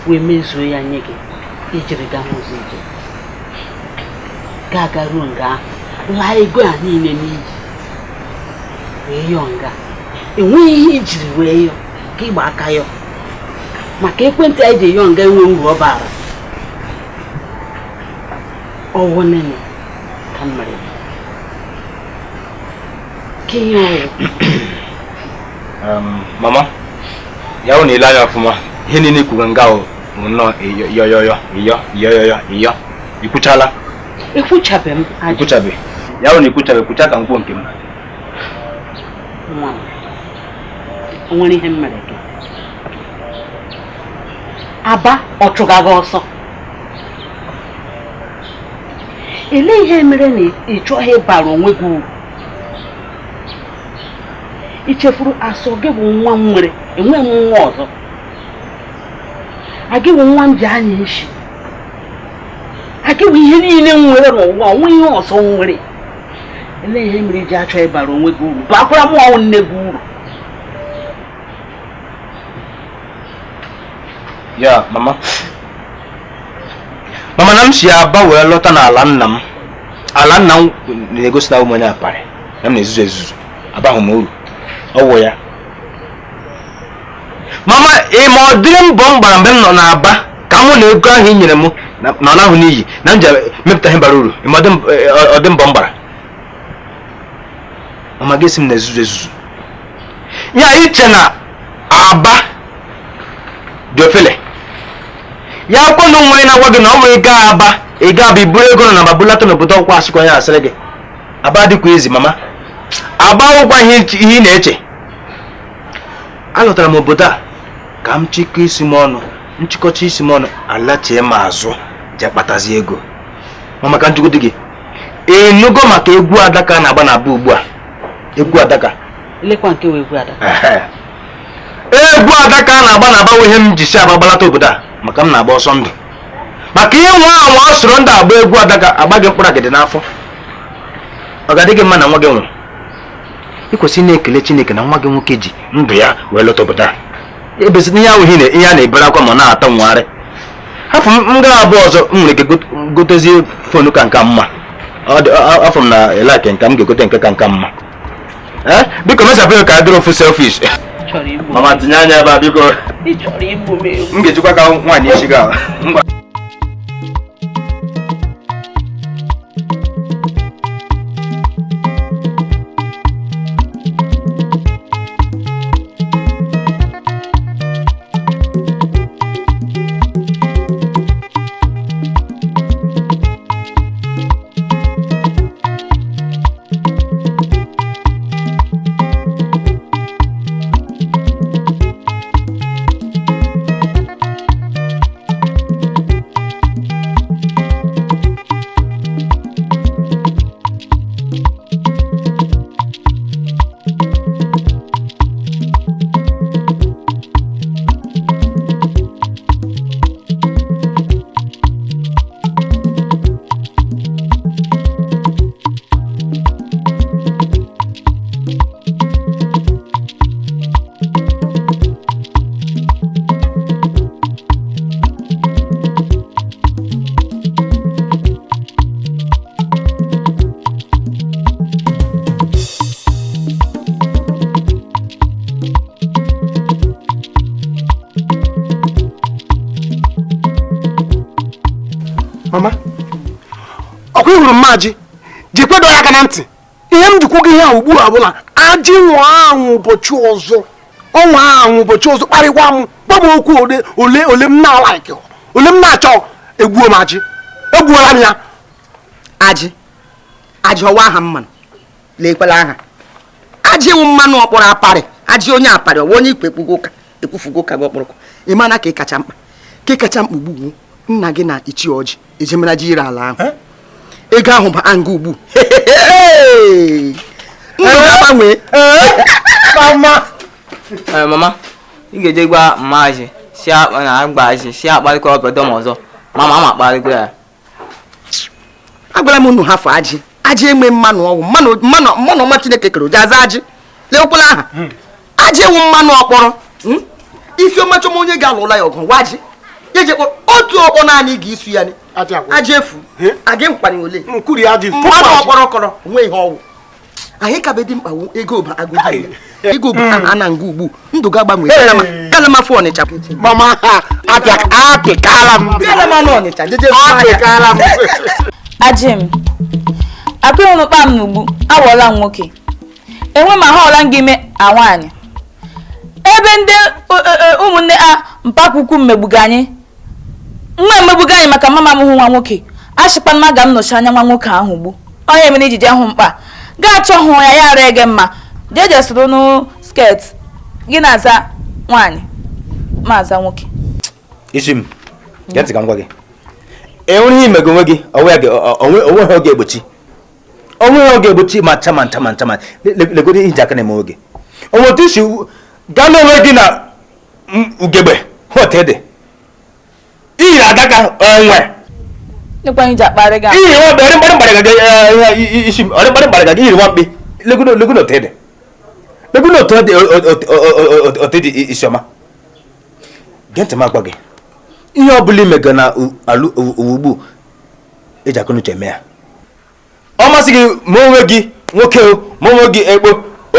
wee mezuo ya nye gị ijiri gaa n'ụzọ ije gaa garuo nga ahụ laa ego a niile n'iyi wee yọọ nga enweghị ihe ijiri wee yọọ ka ịgba aka yọọ maka ekwentị anyị ji yọọ nga enwe uru ọ bara ọwụ nene ka m mere gị? Ke ihe ọ Mama, ya hụ na ile anya ọfụma, ihe niile ikwuru nga ahụ bụ nnọọ yọyọyọ ịyọ yọyọyọ ịyọ. Ikwuchala? Ekwuchabe m. Ikwuchabe. Ya hụ na ikwuchabe, kwucha ka m kwuo nke m. Nwa m, o nwere ihe m mere gị? Aba ọ chụga gị ọsọ? Elee ihe mere na ị chọghị ịbara onwe gị uru? I chefuru asọ gị bụ nwa m nwere, enweghị m nwa ọzọ. Agị bụ nwa m ji anya isi. Agị bụ ihe niile m nwere n'ụwa, onwe ihe ọzọ m nwere. Elee ihe mere iji achọ ịbara onwe gị uru? Bakwara mụ ọnwụ nne gị uru. Ya, mama. Mama, na m si Aba wee lọta n'ala nna m. Ala nna m na-egosi na ụmụ onye aparị. Na m na-ezuzu ezuzu. Abahụ m uru. Ọ wụ ya. Mama, ị ma ọ dịrị mbọ m gbara mgbe m nọ n'Aba ka mụ na ego ahụ i nyere m na ọ nahụ n'iyi na m ji mepụta ihe bara uru. Ị ma ọ dị mbọ m gbara. Mama, gị sị m na-ezuzu ezuzu. Ya iche na Aba dị ofele. Ya akwụkwọ na onwe na-agwa gị na ọ nwere gaa Aba, ị ga Aba iburu ego nọ na babulata n'obodo ọkwa asịkwa ya asịrị gị. Aba dịkwa ezi, mama. Aba ụkwa ihe ị na-eche. Alọtara m obodo a ka m chịkọ isi m ọnụ, nchịkọcha isi m ọnụ, alachie m azụ jee kpatazi ego. Mama, ka njụgodu gị, ị nụgo maka egwu adaka na-agba n'Aba ugbu a? Egwu adaka. Elekwa nke wee egwu adaka. Egwu adaka na-agba n'Aba wụ ihe m ji si Aba gbalata obodo a, maka m na-agba ọsọ ndụ. Maka ihe nwa anwa ọ soro ndị agba egwu adaka agba gị mkpụrụ agidi n'afọ. Ọ ga-adị gị mma na nwa gị nwụrụ? Ị kwesịrị na-ekele Chineke na nwa gị nwoke ji ndụ ya wee lọta obodo a. Ebezi ihe ahụ ihe a na-ebere akwa ma na-ata nwagharị. Hapụ m gara abụọ ọzọ m nwere ike gotezie foonu ka nka mma. Afọ m na elake nka m ga-egote nke ka nka mma. Biko mesapụ ya ka adịrị ofu selfish. Mama, tinye anya ebe a biko. M ga-ejikwa ka nwaanyị isi gị ahụ. Mama, ọkwa ị hụrụ mma ajị jikwedo ya aka na ntị. Ihe m jikwu gị ihe a ugbu a bụ na ajị nwa anwụ ụbọchị ọzọ, ọnwa anwụ ụbọchị ọzọ kparịkwa m gwa m okwu ole ole ole m na-alaiki ole m na-achọ egbuo m ajị, egbuola m ya. Ajị ajị ọwa aha mmanụ lekwala aha ajị wụ mmanụ ọkpọrọ aparị ajị onye aparị ọwa onye ikwe ekpugo ụka ekwufugo ụka gị ọkpọrọkọ. Ị mana ka ị kacha mkpa ka ị kacha mkpa ugbu nna gị na ichie ọjị ejemara ji ire ala ahụ. Ego ahụ bụ anga ugbu. Ndụ ga-agbanwe. Mama, ị ga-eje gwa mma ajị si akpa na agba ajị si akparịkwa obodo m ọzọ. Mama, ama akparịkwa ya. Agwara m unu hafụ ajị. Ajị enwe mmanụ ọgwụ mmanụ mmanụ mmanụ ọma Chineke kere oji aza ajị. Lekwala aha. Ajị ewu mmanụ ọkpọrọ. Isi ọmachọm onye ga-alụla ya ọgụ gwa ajị. Eje kpọrọ otu ọkpọ naanị ga-isu ya ni. Ajị efu. Aga nkwanye ole. Mmanụ ọkpọrọ kọrọ onwe ihe ọgwụ. Anyị ka be dị mkpa ego ụba agụgụ. Ego ụba ana nga ugbu ndụ ga-agbanwe. Kalama fụ Ọnịcha. Mama, apịkala m. Kalama na Ọnịcha jeje. Apịkala m. Ajị m. Akụ ịhụrụ kpa m n'ugbu awọla m nwoke. Enwe ma ha ọla m gị ime nwaanyị. Ebe ndị ụmụnne a mpakwukwu mmegbuga anyị. Nwa emegbuga anyị maka mama m hụ nwa nwoke. Achịkwa mma ga m nọchi anya nwa nwoke ahụ ugbu. Onye mere ijiji ahụ mkpa. Gaa chọọ hụ ya ya ara gị mma. Jeje soro nụ sket gị na-aza nwaanyị ma aza nwoke. Isi m, gee ntị ka m gwa gị. Enwere ihe imego onwe gị, onwe ha oge egbochi. Onwe ha oge egbochi ma ncha ma ncha ma ncha ma legodo ihe iji aka na-eme onwe gị. Onwe otu isi gaa n'onwe gị na ugegbe hụ dị. Iyi adaka onwe. Iyi nwa mkpi, mkparị mkparị gị isi m, ọrị mkparị mkparị gị iyiri nwa mkpi. Legodo legodo otu dị. Legodo otu dị otu dị isiọma. Gee ntị m agwa gị. Ihe ọ bụla imego na alụ ugbu eji akọnuche eme ya. Ọ masị gị ma onwe gị nwoke o ma onwe gị ekpo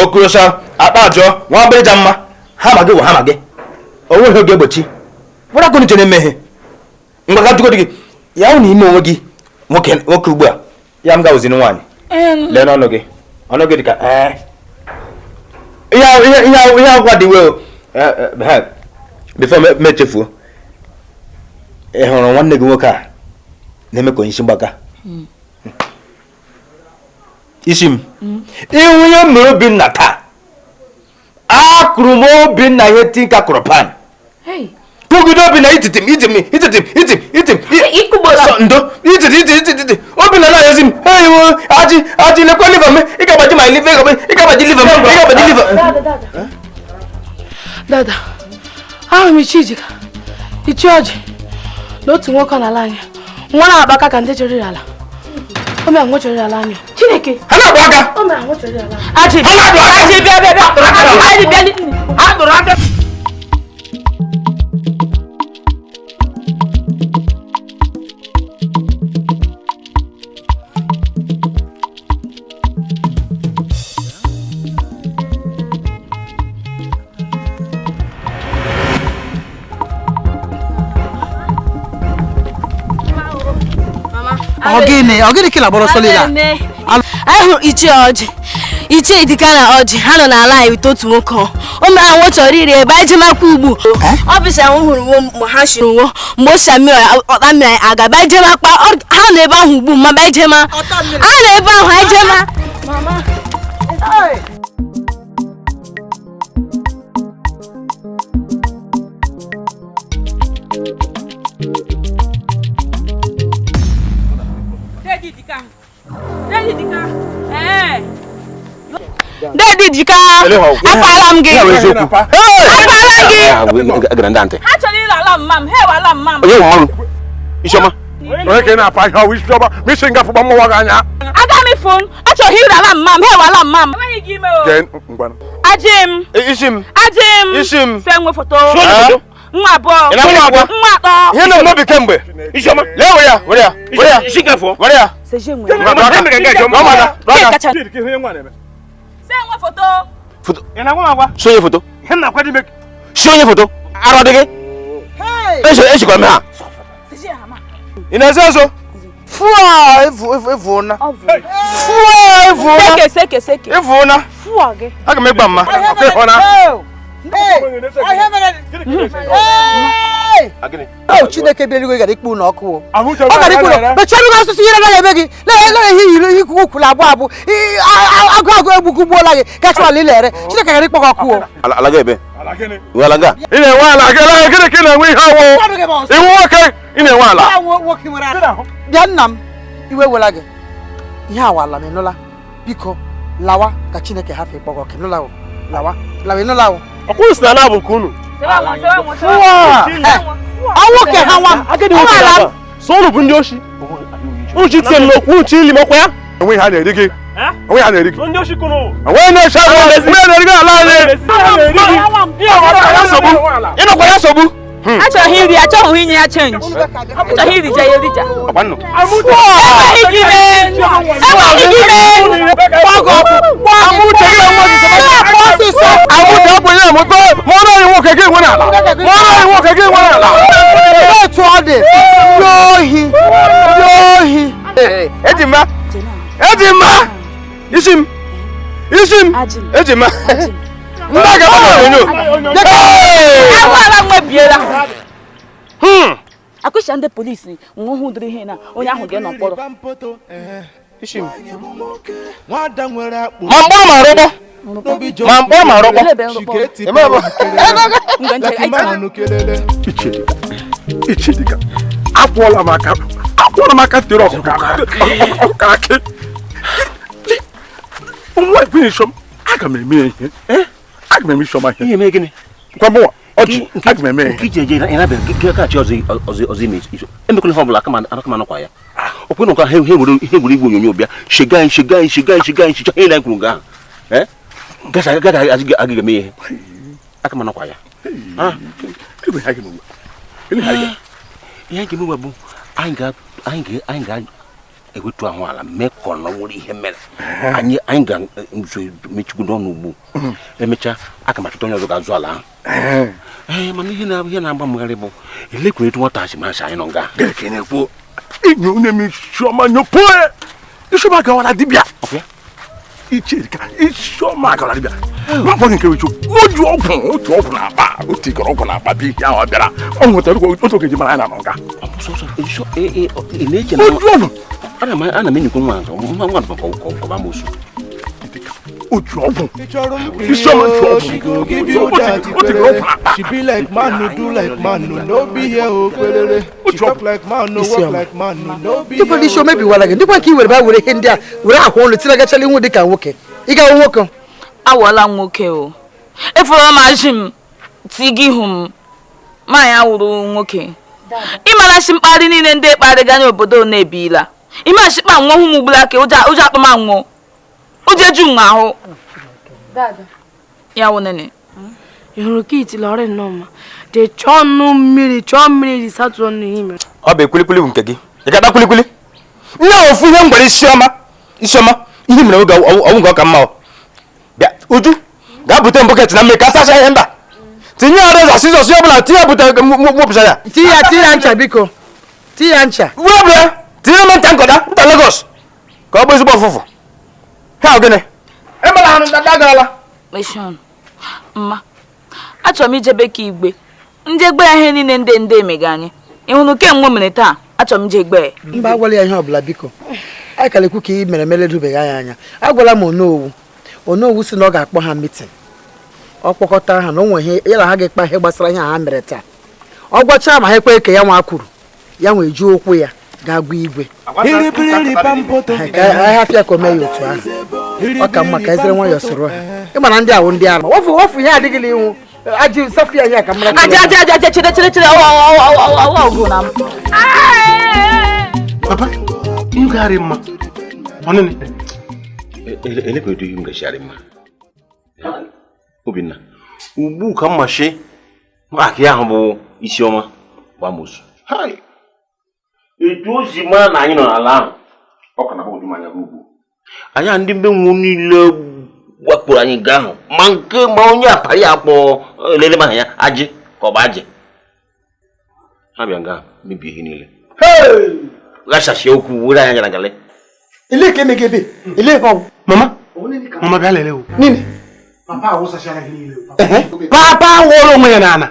okorocha akpa ajọ nwa abịrịja mma ha ma gị wụ ha ma gị. O nweghị oge egbochi. Were akọnuche na-eme ihe. Mgbe ka jụgodị gị ya hụ na ime onwe gị nwoke nwoke ugbu a ya m ga-awụzi nwaanyị. Lee n'ọnụ gị. Ọnụ gị dị ka ihe agwa dị wee before m echefuo. Ị hụrụ nwanne gị nwoke a na-eme ka onye isi mgbaka. Isi m ịhụ ihe mere Obinna taa. Akụrụ m Obinna ihe tinka kụrụ pan. Kụgide Obinna ititim itim ititim itim itim ndo ititi ititi ititi Obinna na-ayọzi m eyiwo aji aji lekwa liva m ị ga-agbaji ma liva ị ga-agbaji liva m ị ga-agbaji liva. Dada, ahụrụ m Ichijika, Ichioji na otu nwoke n'ala anyị. Nwa na-akpa ka ndị chọrọ ala. O mere nwa chọrọ ala anyị. Chineke. Ha na-agba aka. O mere nwa chọrọ ala. Aji. Ha na-agba aka. Aji bịa bịa bịa. Aji bịa. Ha tụrụ aka. Ogini kila bọrọ sọlila. Anyị hụrụ Ichie Ọjị, Ichie Idika na Ọjị ha nọ n'ala anyị wite otu nwoke. O mere anwụ chọrọ iri ebe anyị jemakwa ugbu. Ọ bụsị anwụ hụrụ nwo mgbe ha shiri nwo mgbe o si mmiri ọta mmiri aga ba jemakwa ha nọ ebe ahụ ugbu ma ba jema. Ha nọ ebe ahụ anyị jema. Daddy Jika, akpala m gị. Akpala gị. Ha chọrọ ịla ala mma m, ha ewala mma m. Onye nwe ọrụ? Isiọma. Onye ka ị na-apa ihe ọwụ Isiọma, ma isi nga fụgba mmụọ gị anya. Aga m ifu m, achọghị ịla ala mma m, ha ewala mma m. Enweghị gị ime o. Ajị m. Isi m. Ajị m. Isi m. Se nwe foto. Nwa abụọ. Nwa atọ. Ihe na-emebi kemgbe. Isiọma, lee were ya, were ya, were ya. Isi ka fọ. Were ya. Seje nwe. Foto. Foto. Ị na-agwa m agwa? Sonye foto. Ihe m na-akwa dị Sonye foto. Arụ dị gị? Echekwara m ha. Ị na-ezo ezo? Fụa ịvụna. Fụa ịvụna. Seke seke seke. Ịvụna. Fụa gị. Aga m ịgba mma. Oh, Chineke bịa eluigwe gara ikpu ụlọ ọkụ o. Ọ gara ikpu ụlọ. Mechie ọnụ gị asụsụ ihe anaghị eme gị. Lee ihe yiri ikwu ukwu na abụ abụ. Agụ agụ egbugu gbuola gị. Gachụ ala ilere. Chineke gara ikpọ gị ọkụ o. Ala gị ebe? Ala gị? Ị na-enwe ala gị gịnị ka ị na-enwe ihe ọwụ? Iwu nwoke ị na-enwe ala. Bịa nna m, iwe wela gị. Ihe awala m ịnụla. Biko, lawa ka Chineke hafụ ịkpọ gị ọkụ. Ịnụla o. Lawa. Lawa ịnụla o. Ọkwụ si na ala bụ nke unu. Ọnwụ ke ha nwa m. Ọnwụ ala m. So unu bụ ndị oshi. Uchi tie m n'okwu uchi ili m ọkwa ya. Enweghị ha na-eri gị. Enweghị ha na-eri gị. Ndị oshi kụrụ. Enweghị na-eche abụ. Enweghị na-eri gị ala anyị. Ịnọkwa ya nsogbu. Achọghị iri, achọghị inye ya chenji. Achọghị irija ya erija. Enweghị gị mee. Enweghị gị mee. Amụta bụ ya amụta ma ọ naghị nwoke gị nwere ala. Ma ọ naghị nwoke gị nwere ala. Otu ọ dị, ndị ohi, ndị ohi. Eji mma. Ejima! Isi m! Isi m! Ejima! Ndị a ga-agba n'onyonyo! Agwala m ebiela. Akwụsịa ndị polisi nwa hụ dịrị ihe na onye ahụ ga-enọ mkpọrọ. Isi m. Ma mkpọrọ ma arụkpọ. Ma mkpọrọ ma arụkpọ. Ichidika, akwụọla m aka. Akwụọla m aka tere ọkụkọ akị. Nwa ekwenye Isioma, aga m eme ihe. Aga m eme Isioma ihe. Ihe mee gịnị? Kwa mụnwa, ọjị, aga m eme ihe. Nke iji eje ịnabeghị ọzọ ime emekwala ihe ọbụla aka m anọkwa ya. Okwe nọkwa ha were igwe onyonyo bịa shega anyị shega anyị shega anyị shega anyị shicha ihe na kwuru nga ahụ. Gasa agaghị eme ihe. Aka m anọkwa ya. Ihe anyị ga-eme bụ anyị ga-ewetu ahụ ala mee ka ọ nwere ihe mere. Anyị ga-nso mechigide ọnụ ugbu. Emechaa aka m achọta onye ọzọ ga-azụ ala ahụ. Ee, mana ihe na-agba mgharị bụ elekwere etu nwata asị masị anyị nọ nga. Inyo m Isioma nyopoe. Isioma gawara dibịa. Ichidika, Isioma gawara dibịa. Ma bọ nke wechu, oju ọgwụ na-akpa, o tikọrọ ọgwụ na-akpa bụ ihe ahụ ọ bịara. Ọ nwetara otu oge ji mara anyị na nga. Oju ọgwụ. Ana m enyekwa nwa nwa nwa ka ọ amosu. Oju ọgwụ. Isioma ju ọgwụ. O tikọrọ ọgwụ na-akpa. She be like man, no do like man, no no be here, oh, kwelele. She talk like man, no walk like man, no no be here. Dịkwa Isioma ebiwala gị, dịkwa ka i were ba were ihe ndị a were akwa olu tinagachala ihu dịka nwoke. Ị ga-awụ nwoke? Awọla m nwoke o. Efere m ajị m tiga ihu m ma ya wụrụ nwoke. Ịmara shi mkparị niile ndị kparịga n'obodo na-ebila. Ime ashikpa nwa hụ m ugbula ka ụjọ akpa m anwụ. Ụjọ eju m ahụ. Ya wụ nene. Ị hụrụ ka itili ọrị nnọọ mma jee chọọ nnụ mmiri chọọ mmiri ji satụọ nnu ihe mere. Ọ bụ kwilikwili bụ nke gị. Ị ga-ata kwilikwili? Nne ofu ihe m gwara Isioma. Isioma, ihe mere oge ọnwụ nke ọka mma ọ. Bịa, Uju, gaa bute m bọket na mmiri ka sacha ihe mba. Tinye ya reza sizọs ihe ọbụla tinye bute mwepụcha ya. Tinye ya ncha biko. Tinye ya ncha. Wepụ ya. Tinye m nta nkọda, nta Lagos. Ka ọ bụ ezigbo ọfụfụ. Ha gịnị? Emela ha ndada agarala. Meshọn, mma. Achọrọ m ijebe ka igbe. Ndị egbe ya ihe niile ndị ndị emega anyị. Ị hụrụ kemgbe mere taa, achọrọ m ije egbe ya. Mba, agwala ya ihe ọbụla biko. Anyị kara ekwu ka ị mere mere edubeghị anyị anya. Agwala m Onowu. Onowu si na ọ ga-akpọ ha mitin. Ọ kpọkọta ha na o nwe ihe ya na ha ga-ekpa ihe gbasara ihe ha mere taa. Ọ gwachaa ma ha ekwe ka ya nwa kwuru. Ya nwe ji okwu ya gaa gwa igwe. Ka anyị hafịa ka o mee ya otu ahụ. Ọ ka mma ka ezere nwayọọ soro ha. Ị ma na ndị awụ ndị ara. Wofu ihe adịghị n'ihu. Aji Sofia ihe ka mara. Aja aja aja chere chere chere ọgụ na m. Papa, ihe gari mma. Ọnịnị. Elekwa etu ihe m gachara mma. Obinna, ugbu ka mma shi nwaakị ahụ bụ Isioma bụ amosu. Etu o si mara na anyị nọ n'ala ahụ, ọ ka na-agbagwoju m anya n'ugwu. Anyị ndị mbenwu niile wakporo anyị nga ahụ ma nke ma onye apari akpọ elele ma ya ajị ka ọ bụ ajị. Ha bịa nga mebie ihe niile. Ghasachie okwu were anya gara gale. Ile ka emege ebe? Ile ebe ọ? Mama, mama bịa lele o. Nini? Papa awụsachara ihe niile. Papa wụrụ onwe ya n'ala.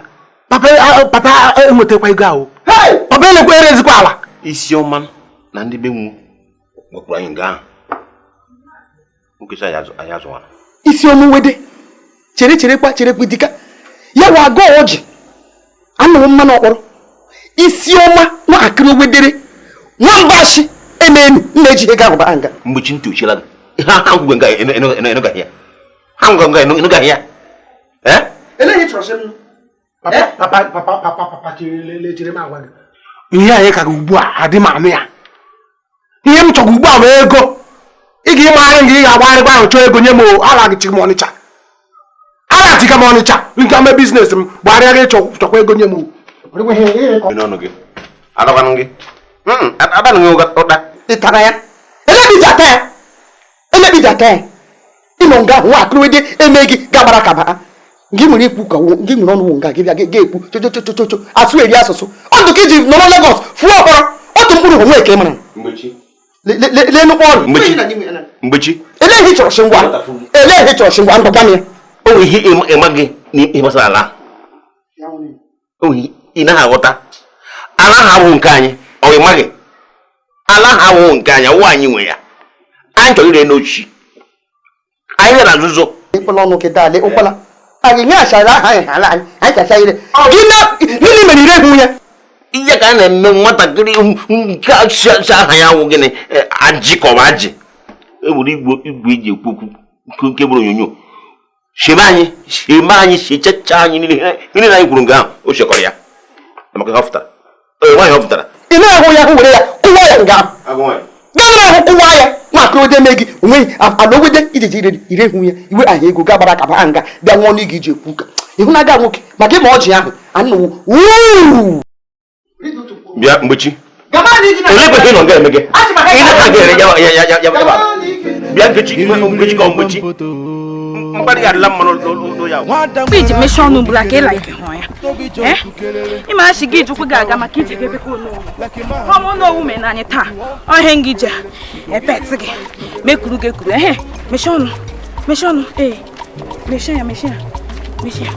Papa papa enwetakwa ego ahụ. Papa elekwa erezikwa ala. Isioma na ndị benwu wakporo anyị nga ahụ. Nwoke anyị azụwara. Isioma wede chere cherekwa cherekwa dika ya wa agụ ọjị anụrụ mmanụ ọkpọrọ Isioma nwaakịrị wedere nwambashi emenu nna eji ego ahụ baa nga. Mgbe chi ntị ochiela gị ha ngwugwe nga enụgaghị ya ha ngwugwe nga enụgaghị ya. Eleghị chọrọ sị m Papa papa papa papa chere chere m agwa gị. Ihe anyị ka ugbu a adị m anụ ya. Ihe m chọrọ ugbu a bụ ego. Ị ga-ịmagharị nga ị ga-agbagharịkwa ahụ chọọ ego nye m alaghachi m Ọnịcha. Alaghachiga m Ọnịcha nke ame biznes m gbagharịa gị chọkwa ego nye m. N'ọnụ gị adọkwanụ gị adanụ gị ụda. Ị tara ya? Elebija taa ya? Elebija taa ya? Ịnọ nga ahụ nwaakịrị wede eme gị gagbara ka baa. Gị nwere ikwu ka gị nwere ọnụ nga gị bịa ga-ekwu chochochochocho asụ eri asụsụ. Ọ dụ ka iji nọrọ Lagos fụọ ọkpọrọ otu mkpụrụ onwe ka ị mara. Mgbechi. Lee nnukwu ọrụ. Mgbechi. Elee ihe ị chọrọ ngwa? Elee ihe ị chọrọ ngwa? Ngwa gwa m ya. O nwere ihe ịma gị n'ihe gbasara ala. O nwere ị naghị aghọta. Ala ha awụghị nke anyị, ọ ị maghị. Ala ha awụghị nke anyị, awụ anyị nwe ya. Anyị chọrọ ire n'ochi. Anyị na nzuzo. Ịkpọla ọnụ gị daa, lee ụkwala. Anyị nye achara aha anyị ala anyị, anyị kacha ire. Gịnị mere ire hụ ya? Ihe ka a na-eme nwatakịrị nke si aha ya awụ gịnị ajị ka ọ bụ ajị. E nwere igwe eji ekwu okwu nke bụrụ onyonyo. Shebe anyị, shechacha anyị niile. Ihe niile anyị kwuru nke ahụ, o chekọrọ ya. Maka ihe ọ fụtara. Nwaanyị ọ fụtara. Ị na-ahụ ya hụ were ya kụwa ya nga ahụ. Gana ahụ kụwa ya nwa ode mee gị onweghị ala owede ijiji ire hụ ya iwe ahịa ego ga gbara kaba nga bịa nwụọ n'ige iji ekwu ụka ịhụnaga nwoke maka ịma ọjị ahụ anụwo wuu. Bịa Mgbechi. Olee kwesịrị nọ nga eme gị? Ị na-aga ere ya bịa Nkechi Nkechi ka Mgbechi. Mkparị ga adịla mma n'ụlọ ya. Mgbe iji mechie ọnụ ugbula ka ị like hụ ya. Ịma achị gị ijikwu ga-aga maka iji ga ebekwa onowu. Ọmụ onowu mere na anyị taa. Ọhịa ngị je epet gị. Mekuru gị ekuru. Ehe, mechie ọnụ. Mechie ọnụ. Ee. Mechie ya, mechie ya. Mechie ya.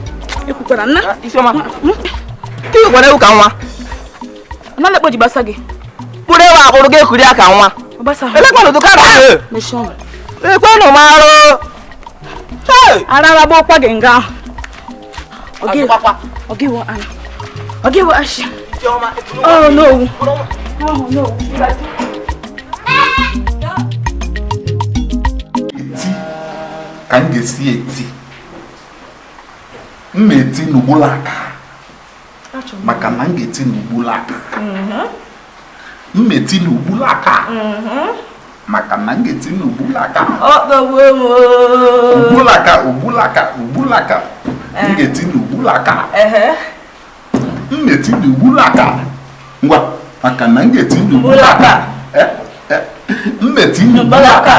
Ekwukwara nna. Isioma. Ka ị gwara ewu ka nwa. Ọ na-ekpo ji gbasa gị. Kpụrụ ewu akpụrụ gị ekuri ya ka nwa. Elekwanụ dụka na ahụ. Mechie ọnụ. Ekwenụ m arụ. Arara gbọkwa gị nga ahụ. Ọgịwọ ana. Ọgịwọ ashị. Oh no. Oh no. Eti ka m ga-esi eti. M na-eti n'ugbula aka. Maka na m ga-eti n'ugbula aka. M na-eti n'ugbula aka. Maka na m ga-eti n'ugbula aka. Ugbulaka, ugbulaka, ugbulaka. M ga-eti n'ugbulaka. M na-eti n'ugbulaka. Ngwa, maka na m ga-eti n'ugbulaka. M na-eti n'ugbulaka.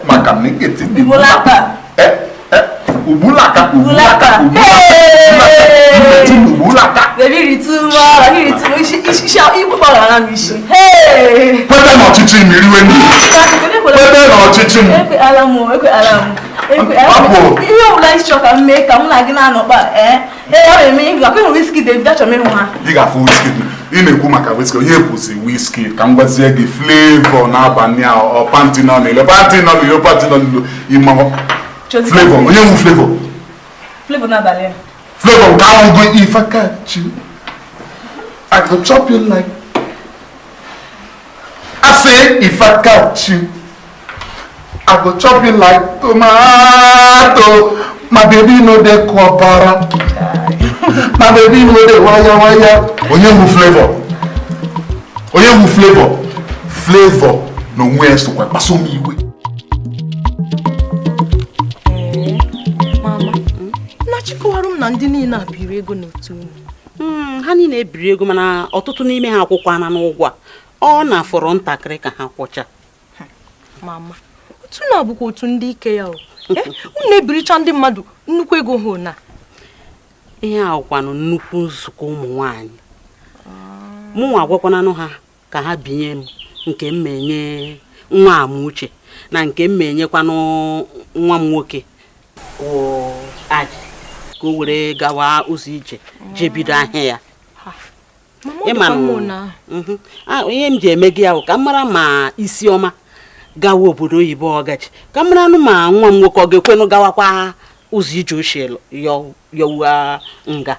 Maka na m ga-eti n'ugbulaka. Ugbulaka, ugbulaka, ugbulaka. M na-eti n'ugbulaka. Baby, rituma, isi ikwu gbara m isi. Hey! Kweta n'ọchịchị m iriwe ndị. Kweta n'ọchịchị m. Ekwe ala m, ekwe ala m. Ihe ọbụla ị chọrọ ka m mee ka mụ na gị na-anọkpa ee ọ na-eme ihe akwa ịhụ Wizkid Davido achọrọ m ịhụ ha. Ị ga-afụ Wizkid. Ị na-ekwu maka Wizkid, onye bụzi Wizkid ka m gwazie gị Flavour n'abalị a ọ panty nọ n'ilo, panty nọ n'ilo, panty nọ n'ilo, ịma Flavour, onye nwu Flavour? Flavour n'abalị a. Flavour nke ahụ bụ if I catch you, I go chop you like. I say if I catch you, I go chop you like tomato. My baby no dey kwabara. My baby no dey wire wire. Onye nwu Flavour. Onye nwu Flavour. Flavour no nwe sokwa kpaso m iwe. Mama, na chikọwara m na ndị niile a biri ego n'otu unu. Ha niile ebiri ego mana ọtụtụ n'ime ha akwụkwana n'ụgwọ a. Ọ na-afọrọ ntakịrị ka ha kwụcha. Mama, otu na-abụkwa otu ndị ike ya o. Unu ebiricha ndị mmadụ nnukwu ego ha na. Ihe a wụkwanụ nnukwu nzukọ ụmụ nwaanyị. Mụnwa agwakwananụ ha ka ha binye m nke m menye nwa m Uche na nke m menyekwanụ nwa m nwoke aji ka o were gawa ụzọ ije jee bido ahịa ya. Ihe m ji eme gị ahụ ka m mara ma Isioma gawa obodo oyibo ọgachi ka m mara anụ ma nwa m nwoke ọ ga-ekwenụ gawakwa ụzọ ije ochie yọwa nga.